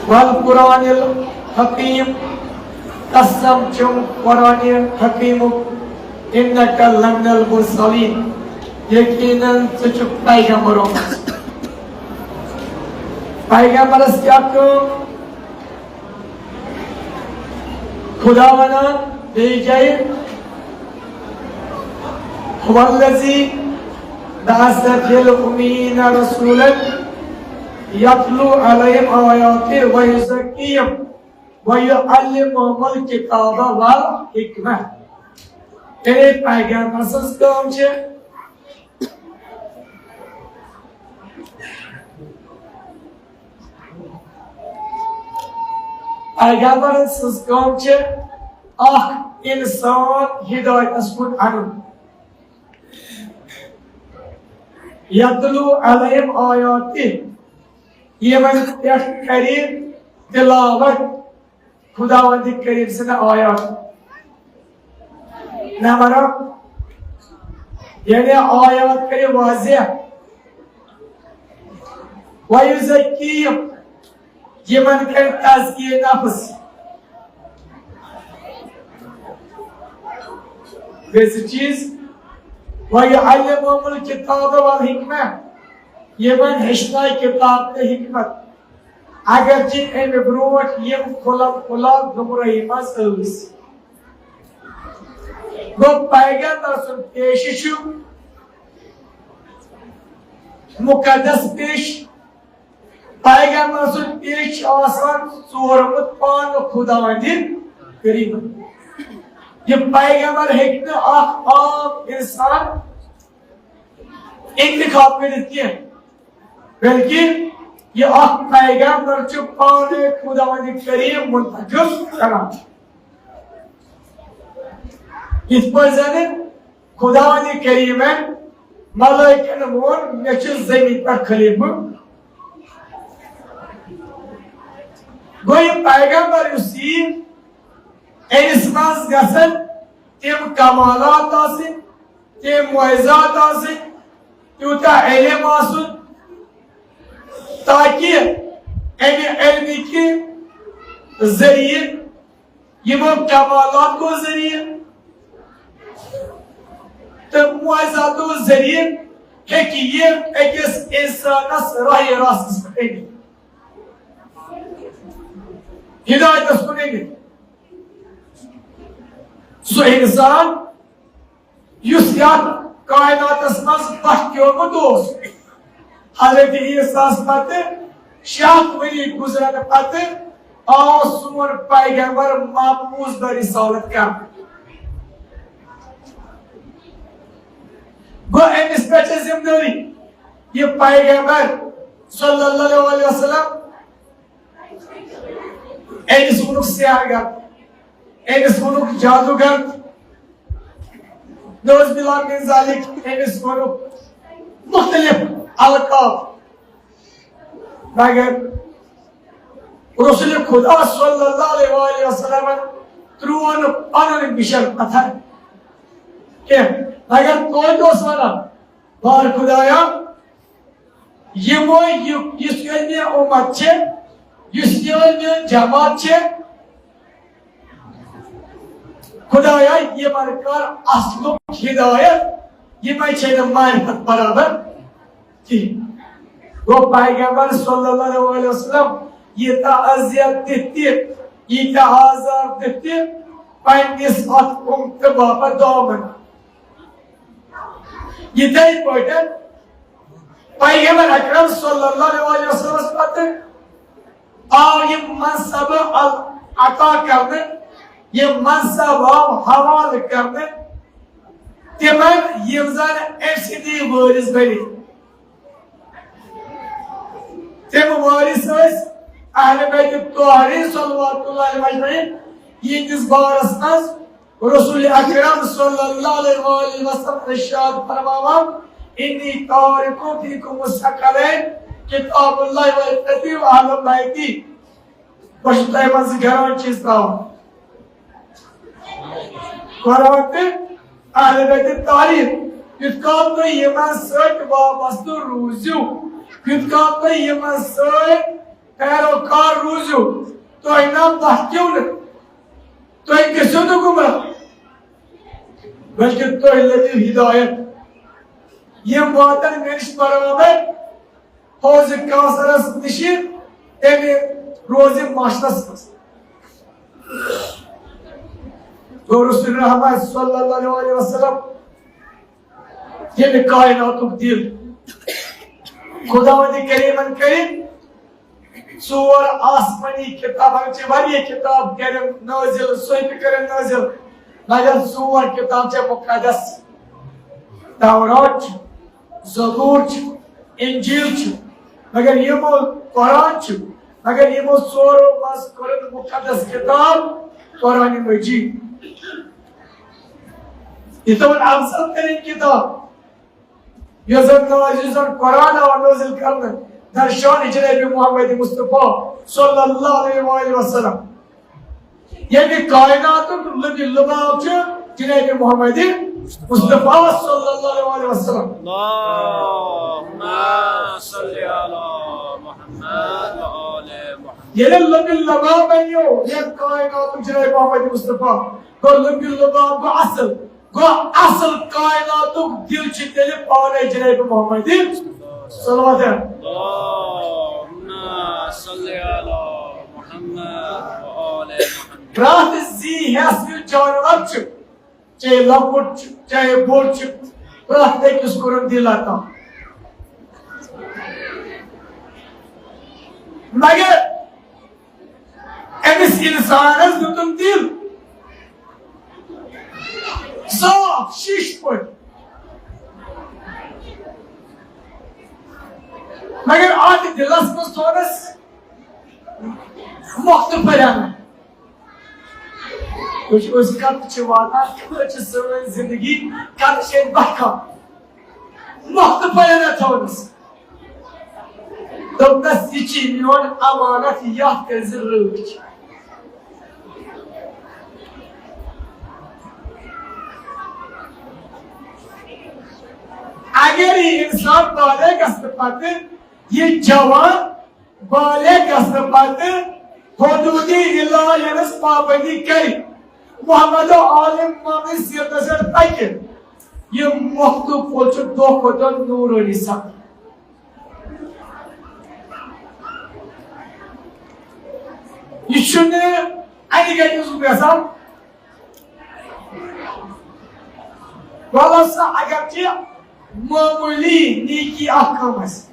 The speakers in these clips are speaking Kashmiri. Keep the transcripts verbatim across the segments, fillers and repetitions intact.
والقرآن الحکیم، قسم چھُم قرآن حکیمُک، انک لمن المرسلین، یقیناً ژٕ چھُکھ پیغمبرو منٛز۔ پیغمبرس کیٛاہ کٲم؟ خدا ونان بیٚیہِ جایہِ، هو الذی بعث فی الامیین رسولا یتلو علیہم آیاتہ ویزکیہم ویعلمہم الکتاب والحکمہ۔ یعنی پیغمبر سٕنٛز کٲم چھِ پیغمبرن سٕنٛز کٲم چھِ اکھ انسان ہدایتس کُن انُن۔ یتلو علیہم آیاتہ، یِمن پٮ۪ٹھ کرِ تلاوت خداوند کریم سٕنٛدِ آیات۔ نمبر اکھ، یعنی آیات کرِ واضح۔ ویزکیہم، یِمن کرِ تزکیہ نفس۔ بیٚیہِ زٕ چیٖز، ویعلمہم الکتاب والحکمہ، یِمن ہیٚچھنایہِ کتاب تہٕ حکمت۔ اگرچہ امہِ برونٹھ یِم کھُلم کھُلا گمراہی منٛز ٲسۍ۔ گوٚو پیغمبر سُنٛد پیشہٕ چھُ مقدس پیشہٕ۔ پیغمبر سُنٛد پیشہٕ چھُ آسان ژورمُت پانہٕ خداوندِ کریمن۔ یہِ پیغمبر ہیٚکہِ نہٕ اکھ عام انسان انتخاب کٔرِتھ کینٛہہ، بلکہ یہِ اکھ پیغمبر چھُ پانے خداوند کریم منتخب کران۔ یِتھ پٲٹھۍ زن خداوند کریمن ملائکن ووٚن، "مےٚ چھُ زمین پٮ۪ٹھ خلیفہٕ۔" گوٚو یہِ پیغمبر یُس یی، أمِس منٛز گژھن تِم کمالات آسٕنۍ، تِم معجزات آسٕنۍ، تیوٗتاہ علم آسُن، تاکہِ اَمہِ علمہٕ کہِ ذٔریعہٕ، یِمو کمالاتو ذٔریعہٕ تہٕ معجزاتو ذٔریعہٕ ہیٚکہِ یہِ أکِس اِنسانَس راہِ راستَس پٮ۪ٹھ أنِتھ، ہدایتَس کُن أنِتھ۔ سُہ اِنسان یُس یتھ کائناتس منٛز پتھ کیومُت اوس۔ حضرت عیسیٰ ہس پتہٕ شیٚے ہتھ ؤری گُزرنہٕ پتہٕ آو سون پیغمبر مقبوض برسالت کرنہٕ۔ گوٚو أمِس پٮ۪ٹھ چھےٚ ذمہٕ دٲری، یہِ پیغمبر صلی اللہ علیہ وسلم، أمِس ووٚنُکھ سحر گر، أمِس ووٚنُکھ جادوگر، نعوذ باللہ من ذالک، أمِس ووٚنُکھ مختلف القاب۔ مگر رسول خدا صلی اللہ علیہ وآلہ وسلم ترٛوو نہٕ پنُن مِشن پتھر کینٛہہ، مگر توتہِ اوس ونان، بار خدایا، یِمو یہِ، یُس یہِ مےٚ اُمت چھِ، یُس یہِ میٲنۍ جماعت چھِ، خدایا، یِمن کر اصلُک ہدایت، یِمے چھے نہٕ معرفت برابر کِہیٖنۍ۔ گوٚو پیغمبر صلی اللہ علیہ وسلم ییٖتیٛاہ اذیت دِتھ تہِ، ییٖتیٛاہ آزار دِتھ تہِ، پننِس اتھ اُمتہٕ باپتھ دعا منٛگان۔ یِتھے پٲٹھۍ پیغمبر اکرم صلی اللہ علیہ وسلمس پتہٕ آو یہِ منصب ال-، عطا کرنہٕ، یہِ منصب آو حوالہٕ کرنہٕ تِمن یِم زن أمۍ سٕنٛدی وٲرِث بٔنِتھ۔ تِم وٲرِث ٲسۍ اہل بیت طاہرین صلوات اللہ علیہم اجمعین، یِہنٛدِس بارس منٛز رسول اکرم صلی اللہ علیہ وآلہ وسلم ارشاد فرماوان، "انی تارک فیکم الثقلین، کتاب اللہ و عترتی و اہل بیتی۔" بہٕ چھُس تۄہہِ منٛز زٕ گران چیٖز ترٛاوان۔ قرآن تہٕ اہل بیت طاہرین۔ یُتھ کال تُہۍ یِمن سۭتۍ وابستہٕ روٗزِو، یُتھ کال تُہۍ یِمن سۭتۍ پیروکار روٗزِو، تۄہہِ نہ بہکِو نہٕ، تۄہہِ گٔژھِو نہٕ گمراہ، بلکہِ تۄہہِ لٔبِو ہدایت۔ یِم واتن مےٚ نِش برابر حوض کوثرس نِش، تیٚلہِ روزِ معاشرس منٛز۔ گوٚو رسول رحمت صلی اللہ علیہ وسلم، ییٚمہِ کائناتُک دِل خداوند کریمن کٔرِتھ ژور آسمانی کتابن چھِ واریاہ کتاب کرن نٲزِل، صحیفہٕ کرن نٲزِل، مگر ژور کتاب چھِ مقدس۔ تورات چھِ، زبور چھِ، انجیل چھِ، مگر یِمو، قرآن چھِ، مگر یِمو ژورو منٛز کوٚرُن مقدس کتاب قرآن مجید۔ یہِ تِمن افضل ترین کتاب، یۄس زن نٲزِل، یُس زن قرآن آو نٲزِل کرنہٕ در شان جناب محمد مصطفیٰ صلی اللہ علیہ وآلہ وسلم۔ ییٚمہِ کائناتُک لُبِ لُباب چھُ جناب محمد مصطفیٰ صلی اللہ علیہ وسلم۔ اللہم صل علی محمد و آل محمد۔ ییٚلہِ لُبِ لُباب بنیو ییٚمہِ کائناتُک جناب محمد مصطفیٰ، گوٚو لُبِ لُباب گوٚو اصل۔ گوٚو اصل کائناتُک دِل چھُ تیٚلہِ پانے جناب محمد صلوات۔ اللہم صل علی محمد و آل محمد۔ پرٛٮ۪تھ زی حیثیت جانور چھُ، چاہے لۄکُٹ چھُ، چاہے بوٚڑ چھُ، پرٛٮ۪تھ أکِس کوٚرُن دِل عطا۔ مگر أمِس اِنسانَس دیُتُن دِل صاف شیٖشہٕ پٲٹھۍ۔ مگر اَتھ دِلَس منٛز تھوٚونَس مۄختہٕ پھٔلۍ ہنا۔ وٕچھ، أسۍ کَتھ چھِ واتان، کَتھ چھِ سٲنۍ زِندگی، کَتھ چھِ أسۍ بَکھان۔ مۄختہٕ پھٔلۍ ہنا تھوٚونَس۔ دوٚپنَس، "یہِ چھِ میون امانت، یَتھ کٔرۍ زِ رٲچھ۔" اگر یہِ اِنسان بالغ گژھنہٕ پتہٕ، یہِ جوان بالغ گژھنہٕ پتہٕ حدوٗدِ الٰہی ہٕنٛز پابندی کرِ، محمد و آل محمد سیرتس پٮ۪ٹھ پکہِ، یہِ مۄختہٕ پھوٚل چھُ دۄہ کھۄتہٕ دۄہ نوٗرٲنی سپدان۔ یہِ چھُنہٕ اَنہِ گَٹہِ یُس گژھان۔ وَلہٕ سا، اگر چھِ معموٗلی نیکی اکھ کٲم آسہِ،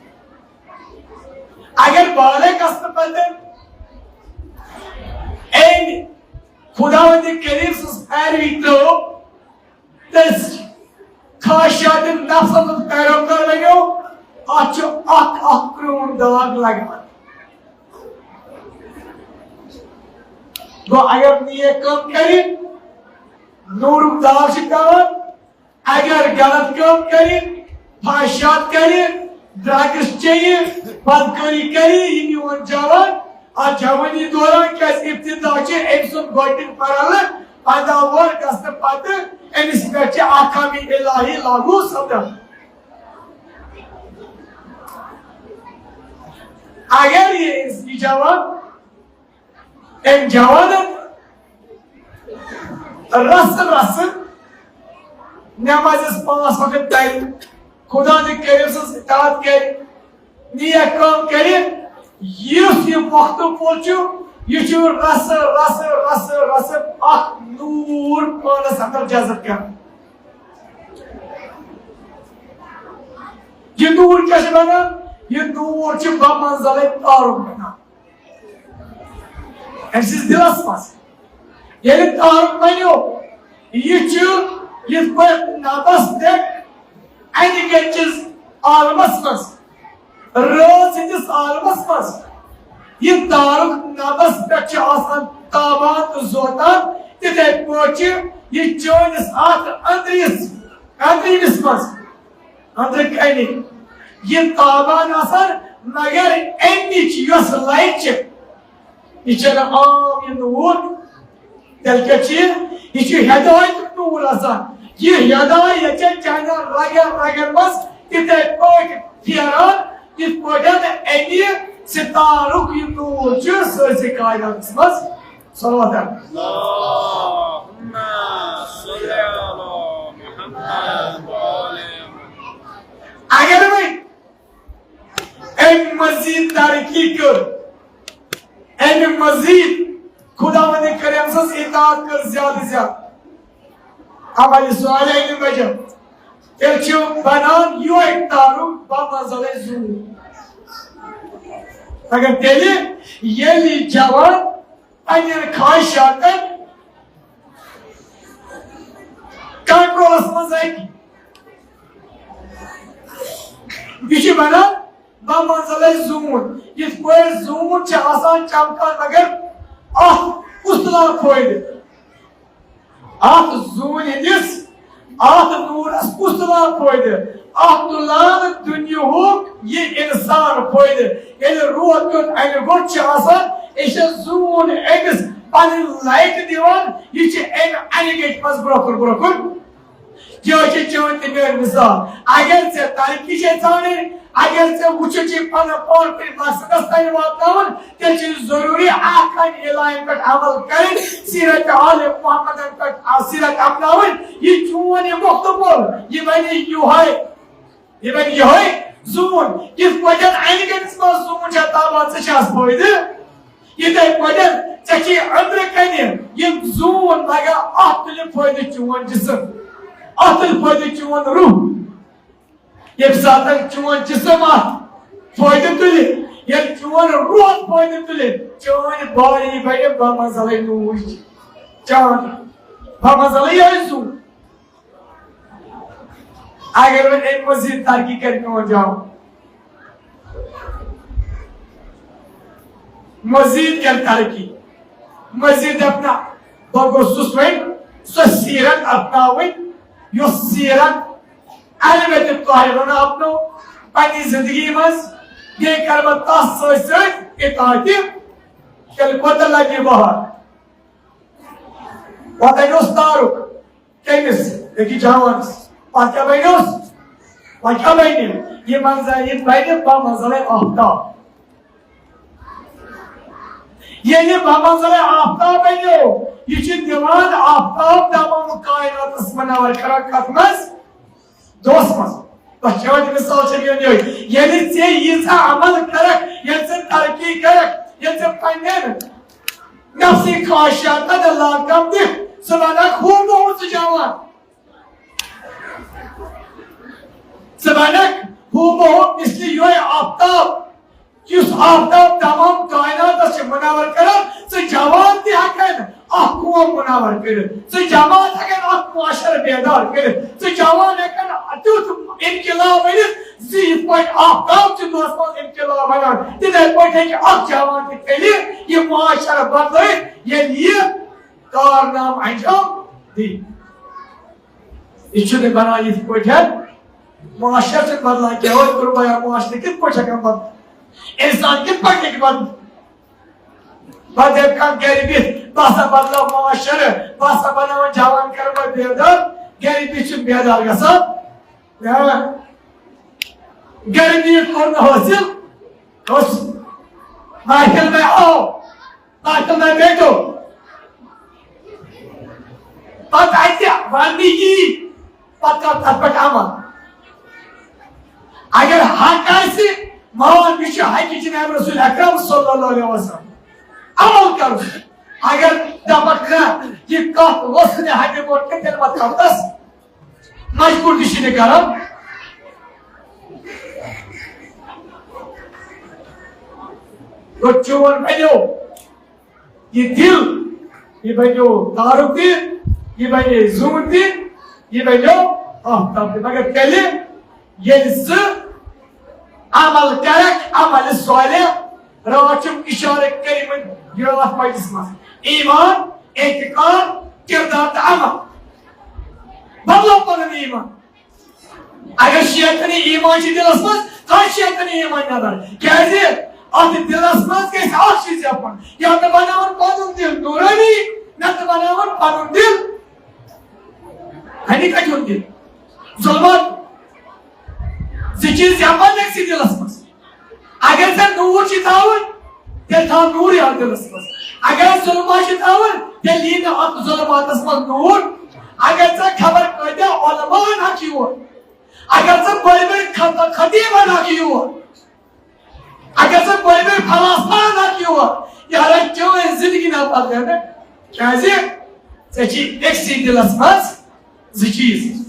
اگر بالغ گژھنہٕ پتہٕ أمۍ خداوندِ کریم سٕنٛز پیروی ترٲو، تہٕ خواہشات نفسس منٛز پیروکار بنیو، اتھ چھُ اکھ اکھ کرٛہُن داغ لگان۔ گوٚو، اگر نیک کٲم کرِ، نوٗرُک داغ چھُ پٮ۪وان۔ اگر غلط کٲم کرِ، فحشات کرِ، ڈرگس چیٚیہِ، بدکٲری کرِ، یہِ میون جوان، اتھ جوانی دوران کیازِ ابتدا چھِ أمۍ سُنٛد گۄڈٕنیُک مرحلہٕ پیداوار گژھنہٕ پتہٕ أمِس پٮ۪ٹھ چھِ احکامِ الٰہی لاگو سپدان۔ اگر یہِ، یہِ جوان، أمۍ جوانن رسہٕ رسہٕ نمازِ پانٛژھ وقت پرِ، خداوندِ کریم سٕنٛز اطاعت کرِ، نیک کٲم کرِ، یُس یہِ مۄختہٕ پھوٚل چھُ، یہِ چھُ رسہٕ، رسہٕ، رسہٕ، رسہٕ اکھ نوٗر پانس اندر جذب کران۔ یہِ نوٗر کیٛاہ چھُ بنان؟ یہِ نوٗر چھُ بامنزلے تعارُف بنان۔ أمۍ سٕنٛدِس دِلس منٛز ییٚلہِ تعارُف بنیو، یہِ چھُ یِتھ پٲٹھۍ نبس پٮ۪ٹھ انہِ گٔٹِس عالمس منٛز، رٲژ ہٕنٛدِس عالمس منٛز یہِ تارُک نبس پٮ۪ٹھ چھُ آسان تابان تہٕ زوتان، تِتھے پٲٹھۍ چھُ یہِ چٲنِس اتھ أنٛدرِس، أنٛدرِمِس منٛز، أنٛدرٕ کنہِ یہِ تابان آسان، مگر امِچ یۄس light چھِ، یہِ چھنہٕ عام یہِ نوٗر۔ تیٚلہِ کیٛاہ چھُ یہِ؟ یہِ چھُ ہدایتُک نوٗر آسان۔ یہِ ہدایت چھےٚ چانٮ۪ن رگن رگن منٛز تِتھے پٲٹھۍ پھیران، یِتھ پٲٹھۍ اَمہِ ستارُک یہِ نوٗر چھُ سٲرسٕے کائناتس منٛز۔ صلوات۔ اللهم صل على محمد وعلى آل محمد۔ اگر وۄنۍ أمۍ مزید ترقی کٔر، أمۍ مزید خداوند کریم سٕنٛز اطاعت کٔر زیادٕ زیادٕ، عمل صالح أمۍ وجہ، تیٚلہِ چھُ بنان یِہوٚے تارُک بامنزلے زوٗن۔ مگر تیٚلہِ ییٚلہِ یہِ جوان پننٮ۪ن خواہشاتن کنٹرولس منٛز اَنہِ، یہِ چھُ بنان بامنزلے زوٗن۔ یِتھ پٲٹھۍ زوٗن چھِ آسان چمکان، مگر اَتھ کُس تُلان فٲیدٕ؟ اَتھ زوٗنہِ ہٕنٛدِس، اَتھ نوٗرس کُس تُلان فٲیدٕ؟ اَتھ تُلان دُنیاہُک یہِ اِنسان فٲیدٕ۔ ییٚلہِ روح کیُتھ اَنہِ گوٚٹ چھُ آسان، یہِ چھِ زوٗن أمِس پنٕنۍ لایٹ دِوان، یہِ چھِ اَمہِ اَنہِ گٔٹۍ منٛز برٛونٛہہ کُن برٛونٛہہ کُن۔ یہِ چھِ چٲنۍ تہٕ میٲنۍ مثال۔ اگر ژےٚ ترقی چھے ژھانڈٕنۍ، اگر ژےٚ وٕچھُن چھُے پنُن پان کُنہِ مقصدس تام واتناوُن، تیٚلہِ چھُ ضروٗری اکھ انہِ الہی پٮ۪ٹھ عمل کرٕنۍ، سیرت آل محمدن پٮ۪ٹھ سیرت اپناوٕنۍ۔ یہِ چون یہِ مُختبر، یہِ بنہِ یِہوٚے، یہِ بنہِ یِہوٚے زوٗن۔ یِتھ پٲٹھۍ انہِ گٔٹِس منٛز زوٗن چھےٚ تابان، ژٕ چھَس فٲیدٕ۔ یِتھے پٲٹھۍ ژےٚ چھے أنٛدرٕ کنہِ یِم زوٗن لگان، اَتھ تُلہِ فٲیدٕ چون جسم، اَتھ تُلہِ فٲیدٕ چون روح۔ ییٚمہِ ساتہٕ چون جسم اَتھ فٲیدٕ تُلہِ، ییٚلہِ چون روح فٲیدٕ تُلہِ، چٲنۍ باڈی بنہِ بامنزلے نوٗرٕچ۔ چانۍ بامنزلے یِہوٚے زوٗن۔ اگر وۄنۍ أمۍ مزید ترقی کرِ میون جوان، مزید کرِ ترقی، مزید اپنا، بہٕ گوٚژھُس وۄنۍ سۄ سیرت اپناوٕنۍ، یۄس سیرت البتہ طاہرن اپنو پننہِ زندگی منٛز، بیٚیہِ کرٕ بہٕ تس سۭتۍ سۭتۍ اطاعت تہِ۔ تیٚلہِ کوتاہ لگہِ بہار؟ پتہٕ اوس تارُک۔ کٔمِس؟ أکِس جوانس۔ پتہٕ کیٛاہ بنیوس؟ پتہٕ کیٛاہ بنہِ؟ یہِ منظر، یہِ بنہِ بامنزلے آفتاب۔ ییٚلہِ بامنزلے آفتاب بنیو، یہِ چھُ دِوان آفتاب تمام کائناتس منور کران۔ کتھ منٛز؟ دۄہس منٛز۔ بس چٲنۍ مثال چھےٚ میٲنۍ یِہوٚے۔ ییٚلہِ ژےٚ ییٖژاہ عمل کرکھ، ییٚلہِ ژےٚ ترقی کرکھ، ییٚلہِ ژےٚ پننٮ۪ن نفسی خواہشاتن لاکم دِکھ، ژٕ بنکھ ہو بہو سُہ جوان۔ ژٕ بنکھ ہو بہو مثل یِہوٚے آفتاب، یُس آفتاب تمام کائناتس چھِ منور کران۔ ژٕ جوان تہِ ہٮ۪کن اکھ قوم منور کٔرِتھ، ژٕ جوان ہٮ۪کن اکھ معاشرٕ بیدار کٔرِتھ، ژٕ جوان ہٮ۪کن تیُتھ انقلاب أنِتھ زِ یِتھ پٲٹھۍ آفتاب چھُ دۄہس منٛز انقلاب انان، تِتھے پٲٹھۍ ہیٚکہِ اکھ جوان تہِ تیٚلہِ یہِ معاشرٕ بدلٲیِتھ، ییٚلہِ یہِ کارنامہٕ انجام دی۔ یہِ چھُنہٕ بنان یِتھ پٲٹھۍ معاشرٕ چھُنہٕ بدلان کینٛہہ۔ وۄنۍ کوٚر بیان، معاشرٕ کِتھ پٲٹھۍ ہٮ۪کان بدلٲوِتھ؟ انسان کِتھ پٲٹھۍ ہیٚکہِ بدلٲوِتھ؟ پتہٕ ہیٚکہِ کانٛہہ گرِ بِہِتھ، بہٕ ہسا بدلاو معاشرٕ، بہٕ ہسا بناوان جوان، کرٕ بہٕ بیدار، گرِ بِہِتھ چھُنہٕ بیدار گژھان۔ نہ۔ گرِ بِہِتھ کوٚر نہٕ حٲصِل، اوس محفل میں آو، پتہٕ مےٚ بیٹو۔ پتہٕ اتہِ وننہٕ یی، پتہٕ کر تتھ پٮ۪ٹھ عمل۔ اگر حق آسہِ، مان، یہِ چھُ حقہِ جناب رسول اکرم صلی اللہ علیہ وسلم۔ عمل کرُن۔ اگر دپکھ نہ، یہِ کتھ ؤژھ نہٕ حقہِ برونٛٹھ کینٛہہ، تیٚلہِ مت کر تس۔ مجبور تہِ چھِ نہٕ کران۔ گوٚو چون بنیو یہِ دِل، یہِ بنیو تارُک تہِ، یہِ بنے زوٗن تہِ، یہِ بنیو آفتاب تہِ۔ مگر تیٚلہِ ییٚلہِ ژٕ عمل کرکھ، عمل صالح، راتھ چھُم اشارٕ کٔرمٕتۍ یہِ راتھ پننِس منٛز۔ ایمان، اعتقاد، کردار تہٕ عمل۔ بدلو پنُن ایمان۔ اگر شیطانی ایمان چھُ دِلس منٛز، تۄہہِ شیطانی ایمان نٮ۪بر۔ کیازِ؟ اتھ دِلس منٛز گژھِ اکھ چیٖز یپُن۔ یا تہٕ بناوُن پنُن دِل نورانی، نہ تہٕ بناوُن پنُن دِل ہنی کٹھیُن دِل۔ ظلمت۔ زٕ چیٖز یپن أکسٕے دِلس منٛز۔ اگر ژےٚ نوٗر چھِ تھاوُن، تیٚلہِ تھاو نوٗرٕے اَتھ دِلَس منٛز۔ اگر ظُلمت چھِ تھاوُن، تیٚلہِ یی نہٕ اَتھ ظُلمتَس منٛز نوٗر۔ اگر ژےٚ خبر کۭتیٛاہ علماءن حق یور، اگر ژےٚ بٔڑۍ بٔڑۍ خط-، خطیٖبَن حق یور، اگر ژےٚ بٔڑۍ بٔڑۍ فلاسفہن حق یور، یہِ حالانکہ چٲنۍ زندگی نہ بدلے نہٕ۔ کیٛازِ؟ ژےٚ چھی أکسٕے دِلَس منٛز زٕ چیٖز۔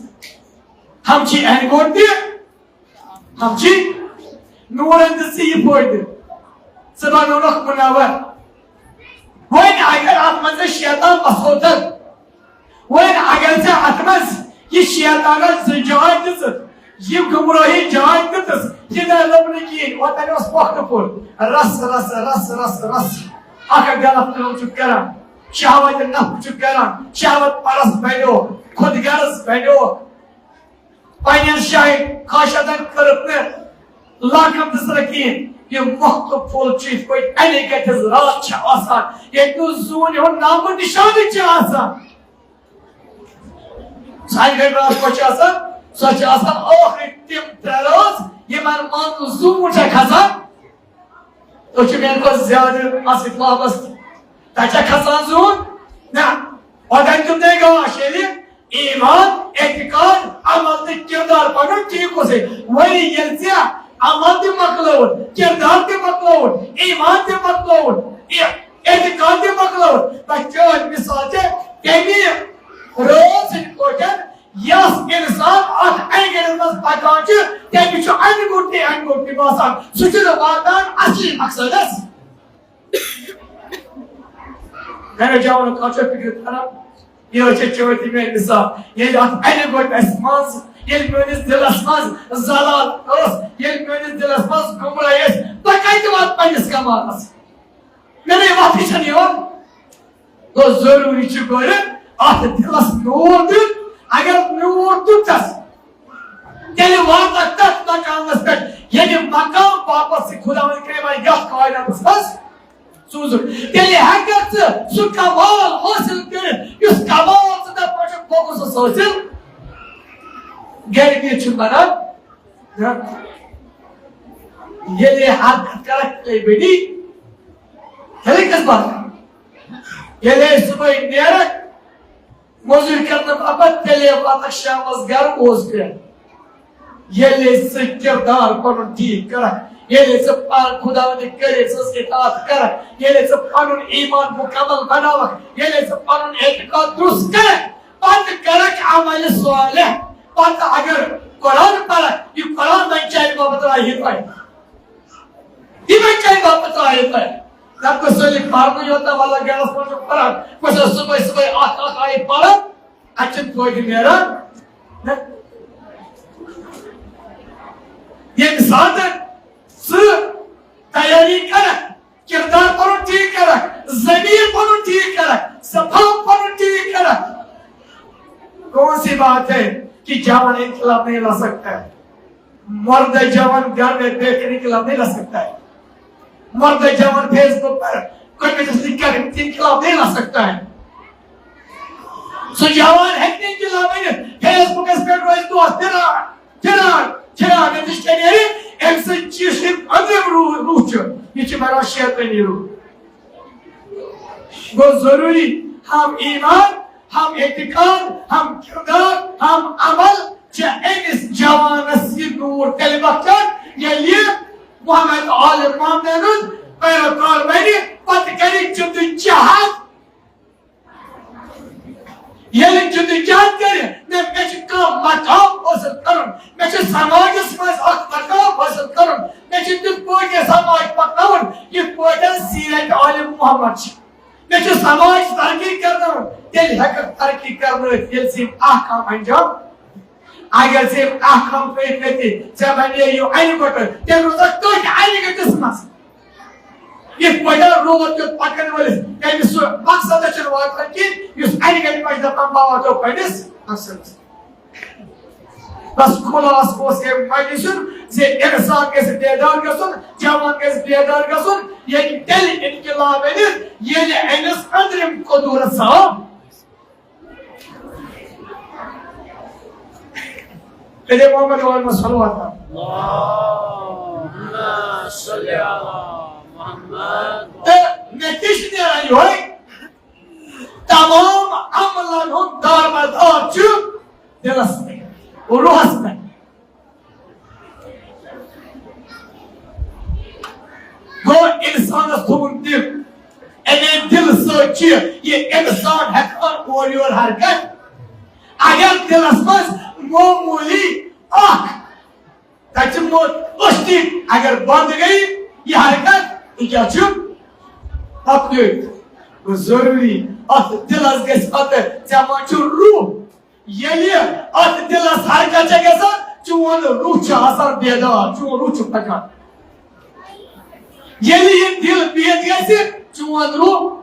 ہم چھی اہنگوٹ تہِ، ہم چھی نوٗرن دِژ ژےٚ یہِ فٲیدٕ، ژٕ بنوونکھ منور۔ وۄنۍ اگر اتھ منٛز ژےٚ شیطان بسوتن، وۄنۍ اگر ژےٚ اتھ منٛز یہِ شیطانس زٕ جاے دِژٕتھ، یہِ گمرٲہی جاے دِژٕتھ، یہِ نہ لوٚب نہٕ کِہیٖنۍ، اوتانۍ اوس وقت پوٚر، رس، رس، رس، رس، رس، اکھ اکھ غلط کٲم چھُ کران، شہوت نفس چھُ کران، شہوت پرست بنیو، خود غرض بنیو۔ پننٮ۪ن شاید خواہشاتن کٔرٕکھ نہٕ لاکم دِژ نہٕ کِہیٖنۍ۔ یہِ مۄکھٕ پھوٚل چھُ یِتھ پٲٹھۍ اَنہِ گَٹِس راتھ چھِ آسان، ییٚتہِ نہٕ زوٗنہِ ہُنٛد نام و نِشانٕے چھِ آسان۔ سانہِ گَٹہِ راتھ کۄس چھِ آسان؟ سۄ چھِ آسان ٲخری تِم ترٛےٚ رٲژ، یِمن منٛز زوٗن چھےٚ کھسان۔ تُہۍ چھِو میانہِ کھۄتہٕ زیادٕ اَتھ سۭتۍ وابستہٕ۔ تۄہہِ چھا کھسان زوٗن؟ نہ۔ اوٚتام دیُت تۄہہِ گاش ییٚلہِ ایمان، اعتقاد، عمل تہٕ کردار پنُن ٹھیٖک اوسُے۔ وۄنۍ ییٚلہِ ژےٚ عمل تہِ مۄکلٲوُن، کردار تہِ مۄکلٲوُن، ایمان تہِ مۄکلٲوُن، اع-، اعتقاد تہِ مۄکلٲوُن، تۄہہِ چٲنۍ مثال چھےٚ تَمی رٲژ ہٕنٛدۍ پٲٹھۍ یس انسان اتھ انہِ گٔٹِس منٛز پکان چھُ، تٔمِس چھُ انہِ گوٚٹ تہِ انہِ گوٚٹ تہِ باسان، سُہ چھُنہٕ واتان اصلی مقصدس۔ میانیو جوانو، کتھ چھو فکر کران؟ یہِ چھِ چٲنۍ تہِ میٲنۍ مثال۔ ییٚلہِ اتھ انہِ گوٚٹس منٛز، ییٚلہِ میٲنِس دِلس منٛز زلال ٲس، ییٚلہِ میٲنِس دِلس منٛز گمراہی ٲس، بہٕ کتہِ واتہٕ پننِس کمالس؟ مےٚ نَے وَتھٕے چھَنہٕ یِوان۔ گوٚو، ضروٗری چھُ گۄڈٕ اَتھ دِلَس نوٗر دیُن۔ اگر نوٗر دیُتس، تیٚلہِ واتَکھ تَتھ مقامَس پٮ۪ٹھ، ییٚلہِ مقام واپس چھِ خداوند کریم یَتھ کائناتَس منٛز سوٗزُن۔ تیٚلہِ ہٮ۪کَکھ ژٕ سُہ کمال حٲصِل کٔرِتھ، یُس کمال ژٕ دَپان چھُکھ، بہٕ گوٚژھُس حٲصِل۔ گرِ بِہِتھ چھُنہٕ بَنان۔ ییٚلے حرکت کرکھ تیٚلے بٔڈی، تیٚلے کس بات؟ ییٚلے صبحٲے نیرکھ مٔزوٗرۍ کرنہٕ باپتھ، تیٚلے واتکھ شامس گرٕ اوس پٮ۪ٹھ۔ ییٚلے ژٕ کردار پنُن ٹھیٖک کرکھ، ییٚلے ژٕ پنُن خداوند کریم سٕنٛز اطاعت کرکھ، ییٚلے ژٕ پنُن ایمان مکمل بناوکھ، ییٚلے ژٕ پنُن اعتقاد درست کرکھ، پتہٕ کرکھ عمل صالح۔ پتہٕ اگر قرآن پرکھ، یہِ قرآن بنہِ چانہِ باپتھ راہی پاے۔ یہِ بنہِ چانہِ باپتھ راہی پاے۔ نتہٕ گوٚژھ سٲری پرنہٕ یوت نہ، ولا گرس منٛز چھُ پران۔ بہٕ چھُس صبحٲے صبحٲے اکھ اکھ آیت پران، اتہِ چھُنہٕ فٲیدٕ نیران۔ نہ۔ ییٚمہِ ساتہٕ ژٕ تیٲری کرکھ، کردار پنُن ٹھیک کرکھ، ضمیر پنُن ٹھیک کرکھ، صفا پنُن ٹھیک کرکھ۔ کون سی بات ہے کہ جوان انقلاب نہیں لا سکتا ہے؟ مرد جوان گھر میں بیٹھ کر انقلاب نہیں لا سکتا ہے۔ مرد جوان فیس بک پر کوئی بھی لکھ کر انقلاب نہیں لا سکتا ہے۔ سُہ جوان ہیٚکہِ نہٕ انقلاب أنِتھ۔ فیس بکس پٮ۪ٹھ روزِ دۄہس پھران۔ پھران، پھران، أمِس کیٛاہ نیرِ؟ اَمہِ سۭتۍ چھِ یُس یہِ أنٛدرِم روح، روح چھُ، یہِ چھُ بنان شیطٲنی روح۔ گوٚو ضروٗری، ہم ایمان، ہم اعتقاد، ہم کردار، ہم عمل چھِ أمِس جوانس یہِ نوٗر تیٚلہِ بخشان، ییٚلہِ یہِ محمد آل محمد ہُنٛد پیروکار بنہِ، پتہٕ کرِ جدوجہد۔ ییٚلہِ جدوجہد کرِ، نہ مےٚ چھُ کانٛہہ مقام حٲصِل کرُن، مےٚ چھُ سماجس منٛز اکھ مقام حٲصِل کرُن، مےٚ چھُ تِتھ پٲٹھۍ یہِ سماج پکناوُن، یِتھ پٲٹھۍ سیرت آل محمد چھِ۔ مےٚ چھُ سماج ترقی کرناوُن، تیٚلہِ ہٮ۪ککھ ترقی کرنٲوِتھ، ییٚلہِ ژٕ یِم احکام انجام اگر ژےٚ یِم احکام ترٲوِتھ مےٚ تہِ، ژےٚ بنے یہِ انہِ گوٚٹہٕ، تیٚلہِ روزکھ تٔتھۍ انہِ گٔٹِس منٛز۔ یِتھ پٲٹھۍ روٗد کیُتھ پکن وٲلِس، تٔمِس سُہ مقصدس چھُنہٕ واتان کینٛہہ، یُس انہِ گٔٹہِ منٛز چھُ دپان، بہٕ واتو پننِس مقصدس۔ بس خلاصہٕ اوس ییٚمہِ مجلسُک زِ انسان گژھِ بیدار گژھُن، جوان گژھِ بیدار گژھُن، ییٚلہِ تیٚلہِ انقلاب أنِتھ، ییٚلہِ أمِس أنٛدرِم قدوٗرت صاف۔ کٔرِو محمد وعلیہ وسلم صلوات۔ اللہم صل علی تہٕ نتیجہٕ نیران یِہوٚے، تمام عملن ہُنٛد دارمدار چھُ دِلس پٮ۪ٹھ، روحس پٮ۪ٹھ۔ گوٚو اِنسانَس تھوٚوُن دِل۔ اَمے دِلہٕ سۭتۍ چھِ یہِ اِنسان ہٮ۪کان اورٕ یورٕ حرکت۔ اگر دِلَس منٛز معموٗلی اَکھ، تَتہِ چھِ موت أچھ تہِ، اگر بنٛد گٔیہِ یہِ حرکت، یہِ کیٛاہ چھُ؟ اَپٲرۍ گوٚو ضروٗری اَتھ دِلَس گژھِ پَتہٕ، ژےٚ ما چھُ روح؟ ییٚلہِ اَتھ دِلَس حرکت چھےٚ گژھان، چون روح چھُ آسان بیدار، چون روح چھُ پَکان۔ ییٚلہِ یہِ دِل بِہِتھ گژھِ، چون روح،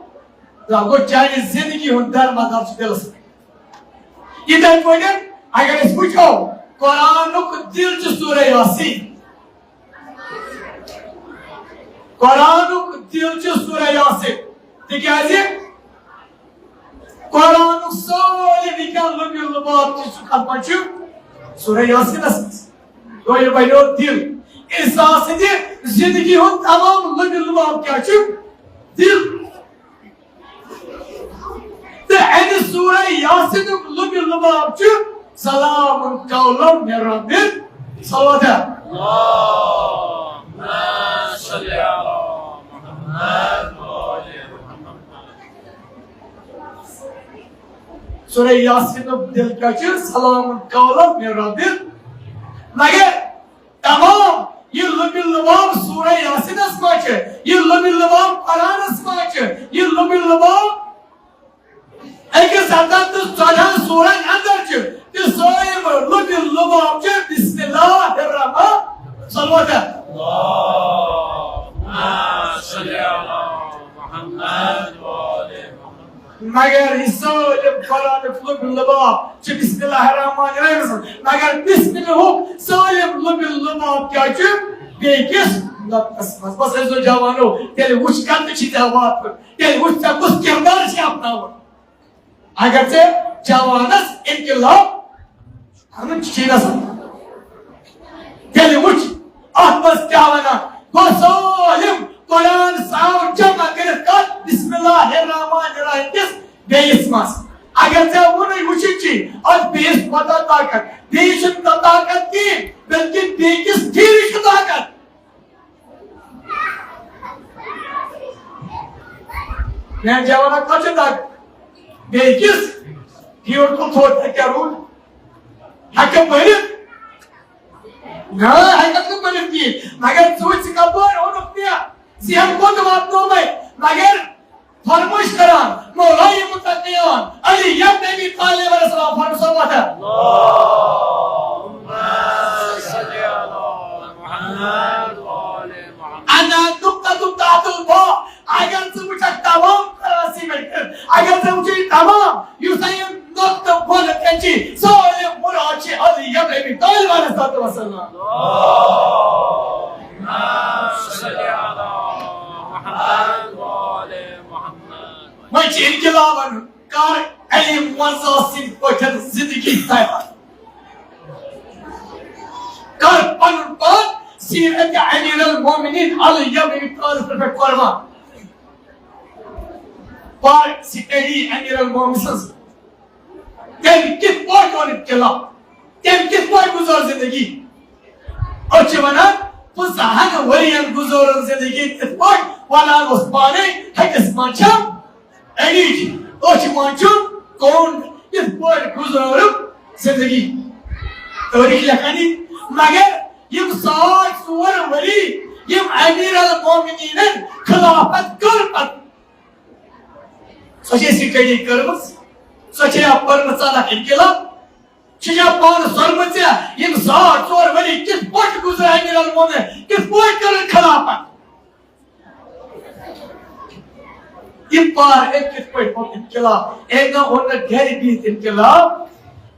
گوٚو چانہِ زِندگی ہُنٛد دارمدار چھُ دِلَس پٮ۪ٹھ۔ یِتھَے پٲٹھۍ اگر أسۍ وٕچھو، قرآنُک دِل چھُ سورہ یاسین۔ قرآنُک دِل چھُ سورہ یاسین۔ تِکیٛازِ قرآنُک سٲلِم یہِ کیٛاہ لُبہِ لُباب تہِ چھُ کتھ منٛز چھُ؟ سورہ یاسینس منٛز۔ گوٚو یہِ بنیو دِل۔ اِنسان سٕنٛدِ زِندگی ہُنٛد تمام لُبہِ لُباب کیٛاہ چھُ؟ دِل۔ تہٕ اَمہِ سورہ یاسینُک لُبہِ لُباب چھُ سلام قولا من رب۔ صلوات۔ اللهم صل على محمد وآل محمد۔ سورہ یاسینُک دِل کیٛاہ چھُ؟ سلام قولا من رب۔ مگر تمام یہِ لُبہِ لُباب سورہ یاسینس منٛز چھِ، یہِ لُبہِ لُباب قرآنس منٛز چھِ، یہِ لُبہِ لُباب أکِس ہتن تہٕ ژۄدہن سورن اندر چھِ، تہٕ سٲلِم لُبہِ لُباب چھِ بسم اللہ الرحمن۔ صلوات۔ اللهم صل على محمد وآل محمد۔ مگر یہِ سٲلِم قرآنُک لُبہِ لُباب چھِ بسم اللہ الرحمن الرحیم۔ مگر بسم اللہ ہُک سٲلِم لُبہِ لُباب کیٛاہ چھُ؟ بیٚیہِ کِس نۄقطس منٛز۔ بس ٲسۍزیو جوانو، تیٚلہِ وٕچھ کتہِ چھِ ژےٚ واتُن، تیٚلہِ وٕچھ ژےٚ کُس کردار چھِ اپناوُن۔ اگر ژےٚ جوانس انقلاب اَنُن چھُ گژھان۔ تیٚلہِ وٕچھ، اَتھ منٛز کیٛاہ وَنان؟ گوٚو سٲلِم قرآن ژاو جمع کٔرِتھ کَتھ؟ بسم اللہ الرحمن الرحیم کِس بیٚیِس منٛز۔ اگر ژےٚ وُنُے وٕچھِتھ چھُے، اَتھ بیٚیِس کوٗتاہ طاقت، بیٚیِس چھُنہٕ طاقت کِہیٖنۍ، بلکہِ بیٚیہِ کِس ٹھیٖرِس چھُ طاقت۔ میٛانہِ جوانہ کَتھ چھِ تَتھ؟ بیٚیہِ کِس ٹھیٖر تُل تھوٚد، تَتہِ کیٛاہ روٗد؟ ہٮ۪کہٕ بٔرِتھ؟ نہ، ہٮ۪کَکھ نہٕ بٔرِتھ کِہیٖنۍ۔ مگر ژٕ وٕچھ، ژٕ کَپٲرۍ اوٚنُکھ مےٚ؟ ژٕ ہٮ۪کھ کوٚت واتنومَے؟ مگر فرمٲیش کران، مولای متقیان علی ابن ابی طالب علیہ السلام فرمٲو، صلوات۔ اللهم صل على محمد وآل محمد۔ انا نقطة تحت الباء۔ اگر ژٕ وٕچھکھ تمام قرآن سیمٹ کٔر، اگر ژٕ وٕچھکھ تمام یُس زَن یِم نۄقطہٕ بۄنہٕ کَنہِ چھِ، سٲلِم مراد چھِ علی ابن ابی طالب علیہ الصلوۃ والسلام۔ اللهم صل على محمد وآل محمد۔ وۄنۍ چھِ انقلابن کر علی مرزا سٕنٛدۍ پٲٹھۍ زندگی تیار۔ کر پنُن پان سیرت امیر المومنین علی ابن ابی طالب پٮ۪ٹھ قربان۔ پر سٹڈی امیر المومنین سٕنٛز۔ تٔمۍ کِتھ پٲٹھۍ اوٚن انقلاب؟ تٔمۍ کِتھ پٲٹھۍ گُزٲر زندگی؟ أسۍ چھِ وَنان، پٕنٛژٕہَن ؤرین گُزٲرٕن زندگی کِتھ پٲٹھۍ؟ وَنان اوس پانَے، ۂٹِس منٛز چھَم أڈِج، أچھ منٛز چھُم کوٚنٛڈ، یِتھ پٲٹھۍ گُزٲرٕم زندگی۔ تٲریٖخ لیکھانی، مگر یِم ساڑ ژور ؤری یِم امیر المومنینن خلافت کٔر پتہٕ، سۄ چھےٚ سٹڈی کٔرمٕژ، سۄ چھےٚ پٔرمٕژ ژٕ اکھ انقلاب، چھِ یا پانہٕ سۄرمہٕ ژےٚ یِم ساڑ ژور ؤری کِتھ پٲٹھۍ گُزرے امیر المومنین، کِتھ پٲٹھۍ کٔرٕن خلافت؟ یہِ پار أمۍ کِتھ پٲٹھۍ کوٚر انقلاب؟ أمۍ نا اوٚن نہٕ گرِ بِہِتھ انقلاب۔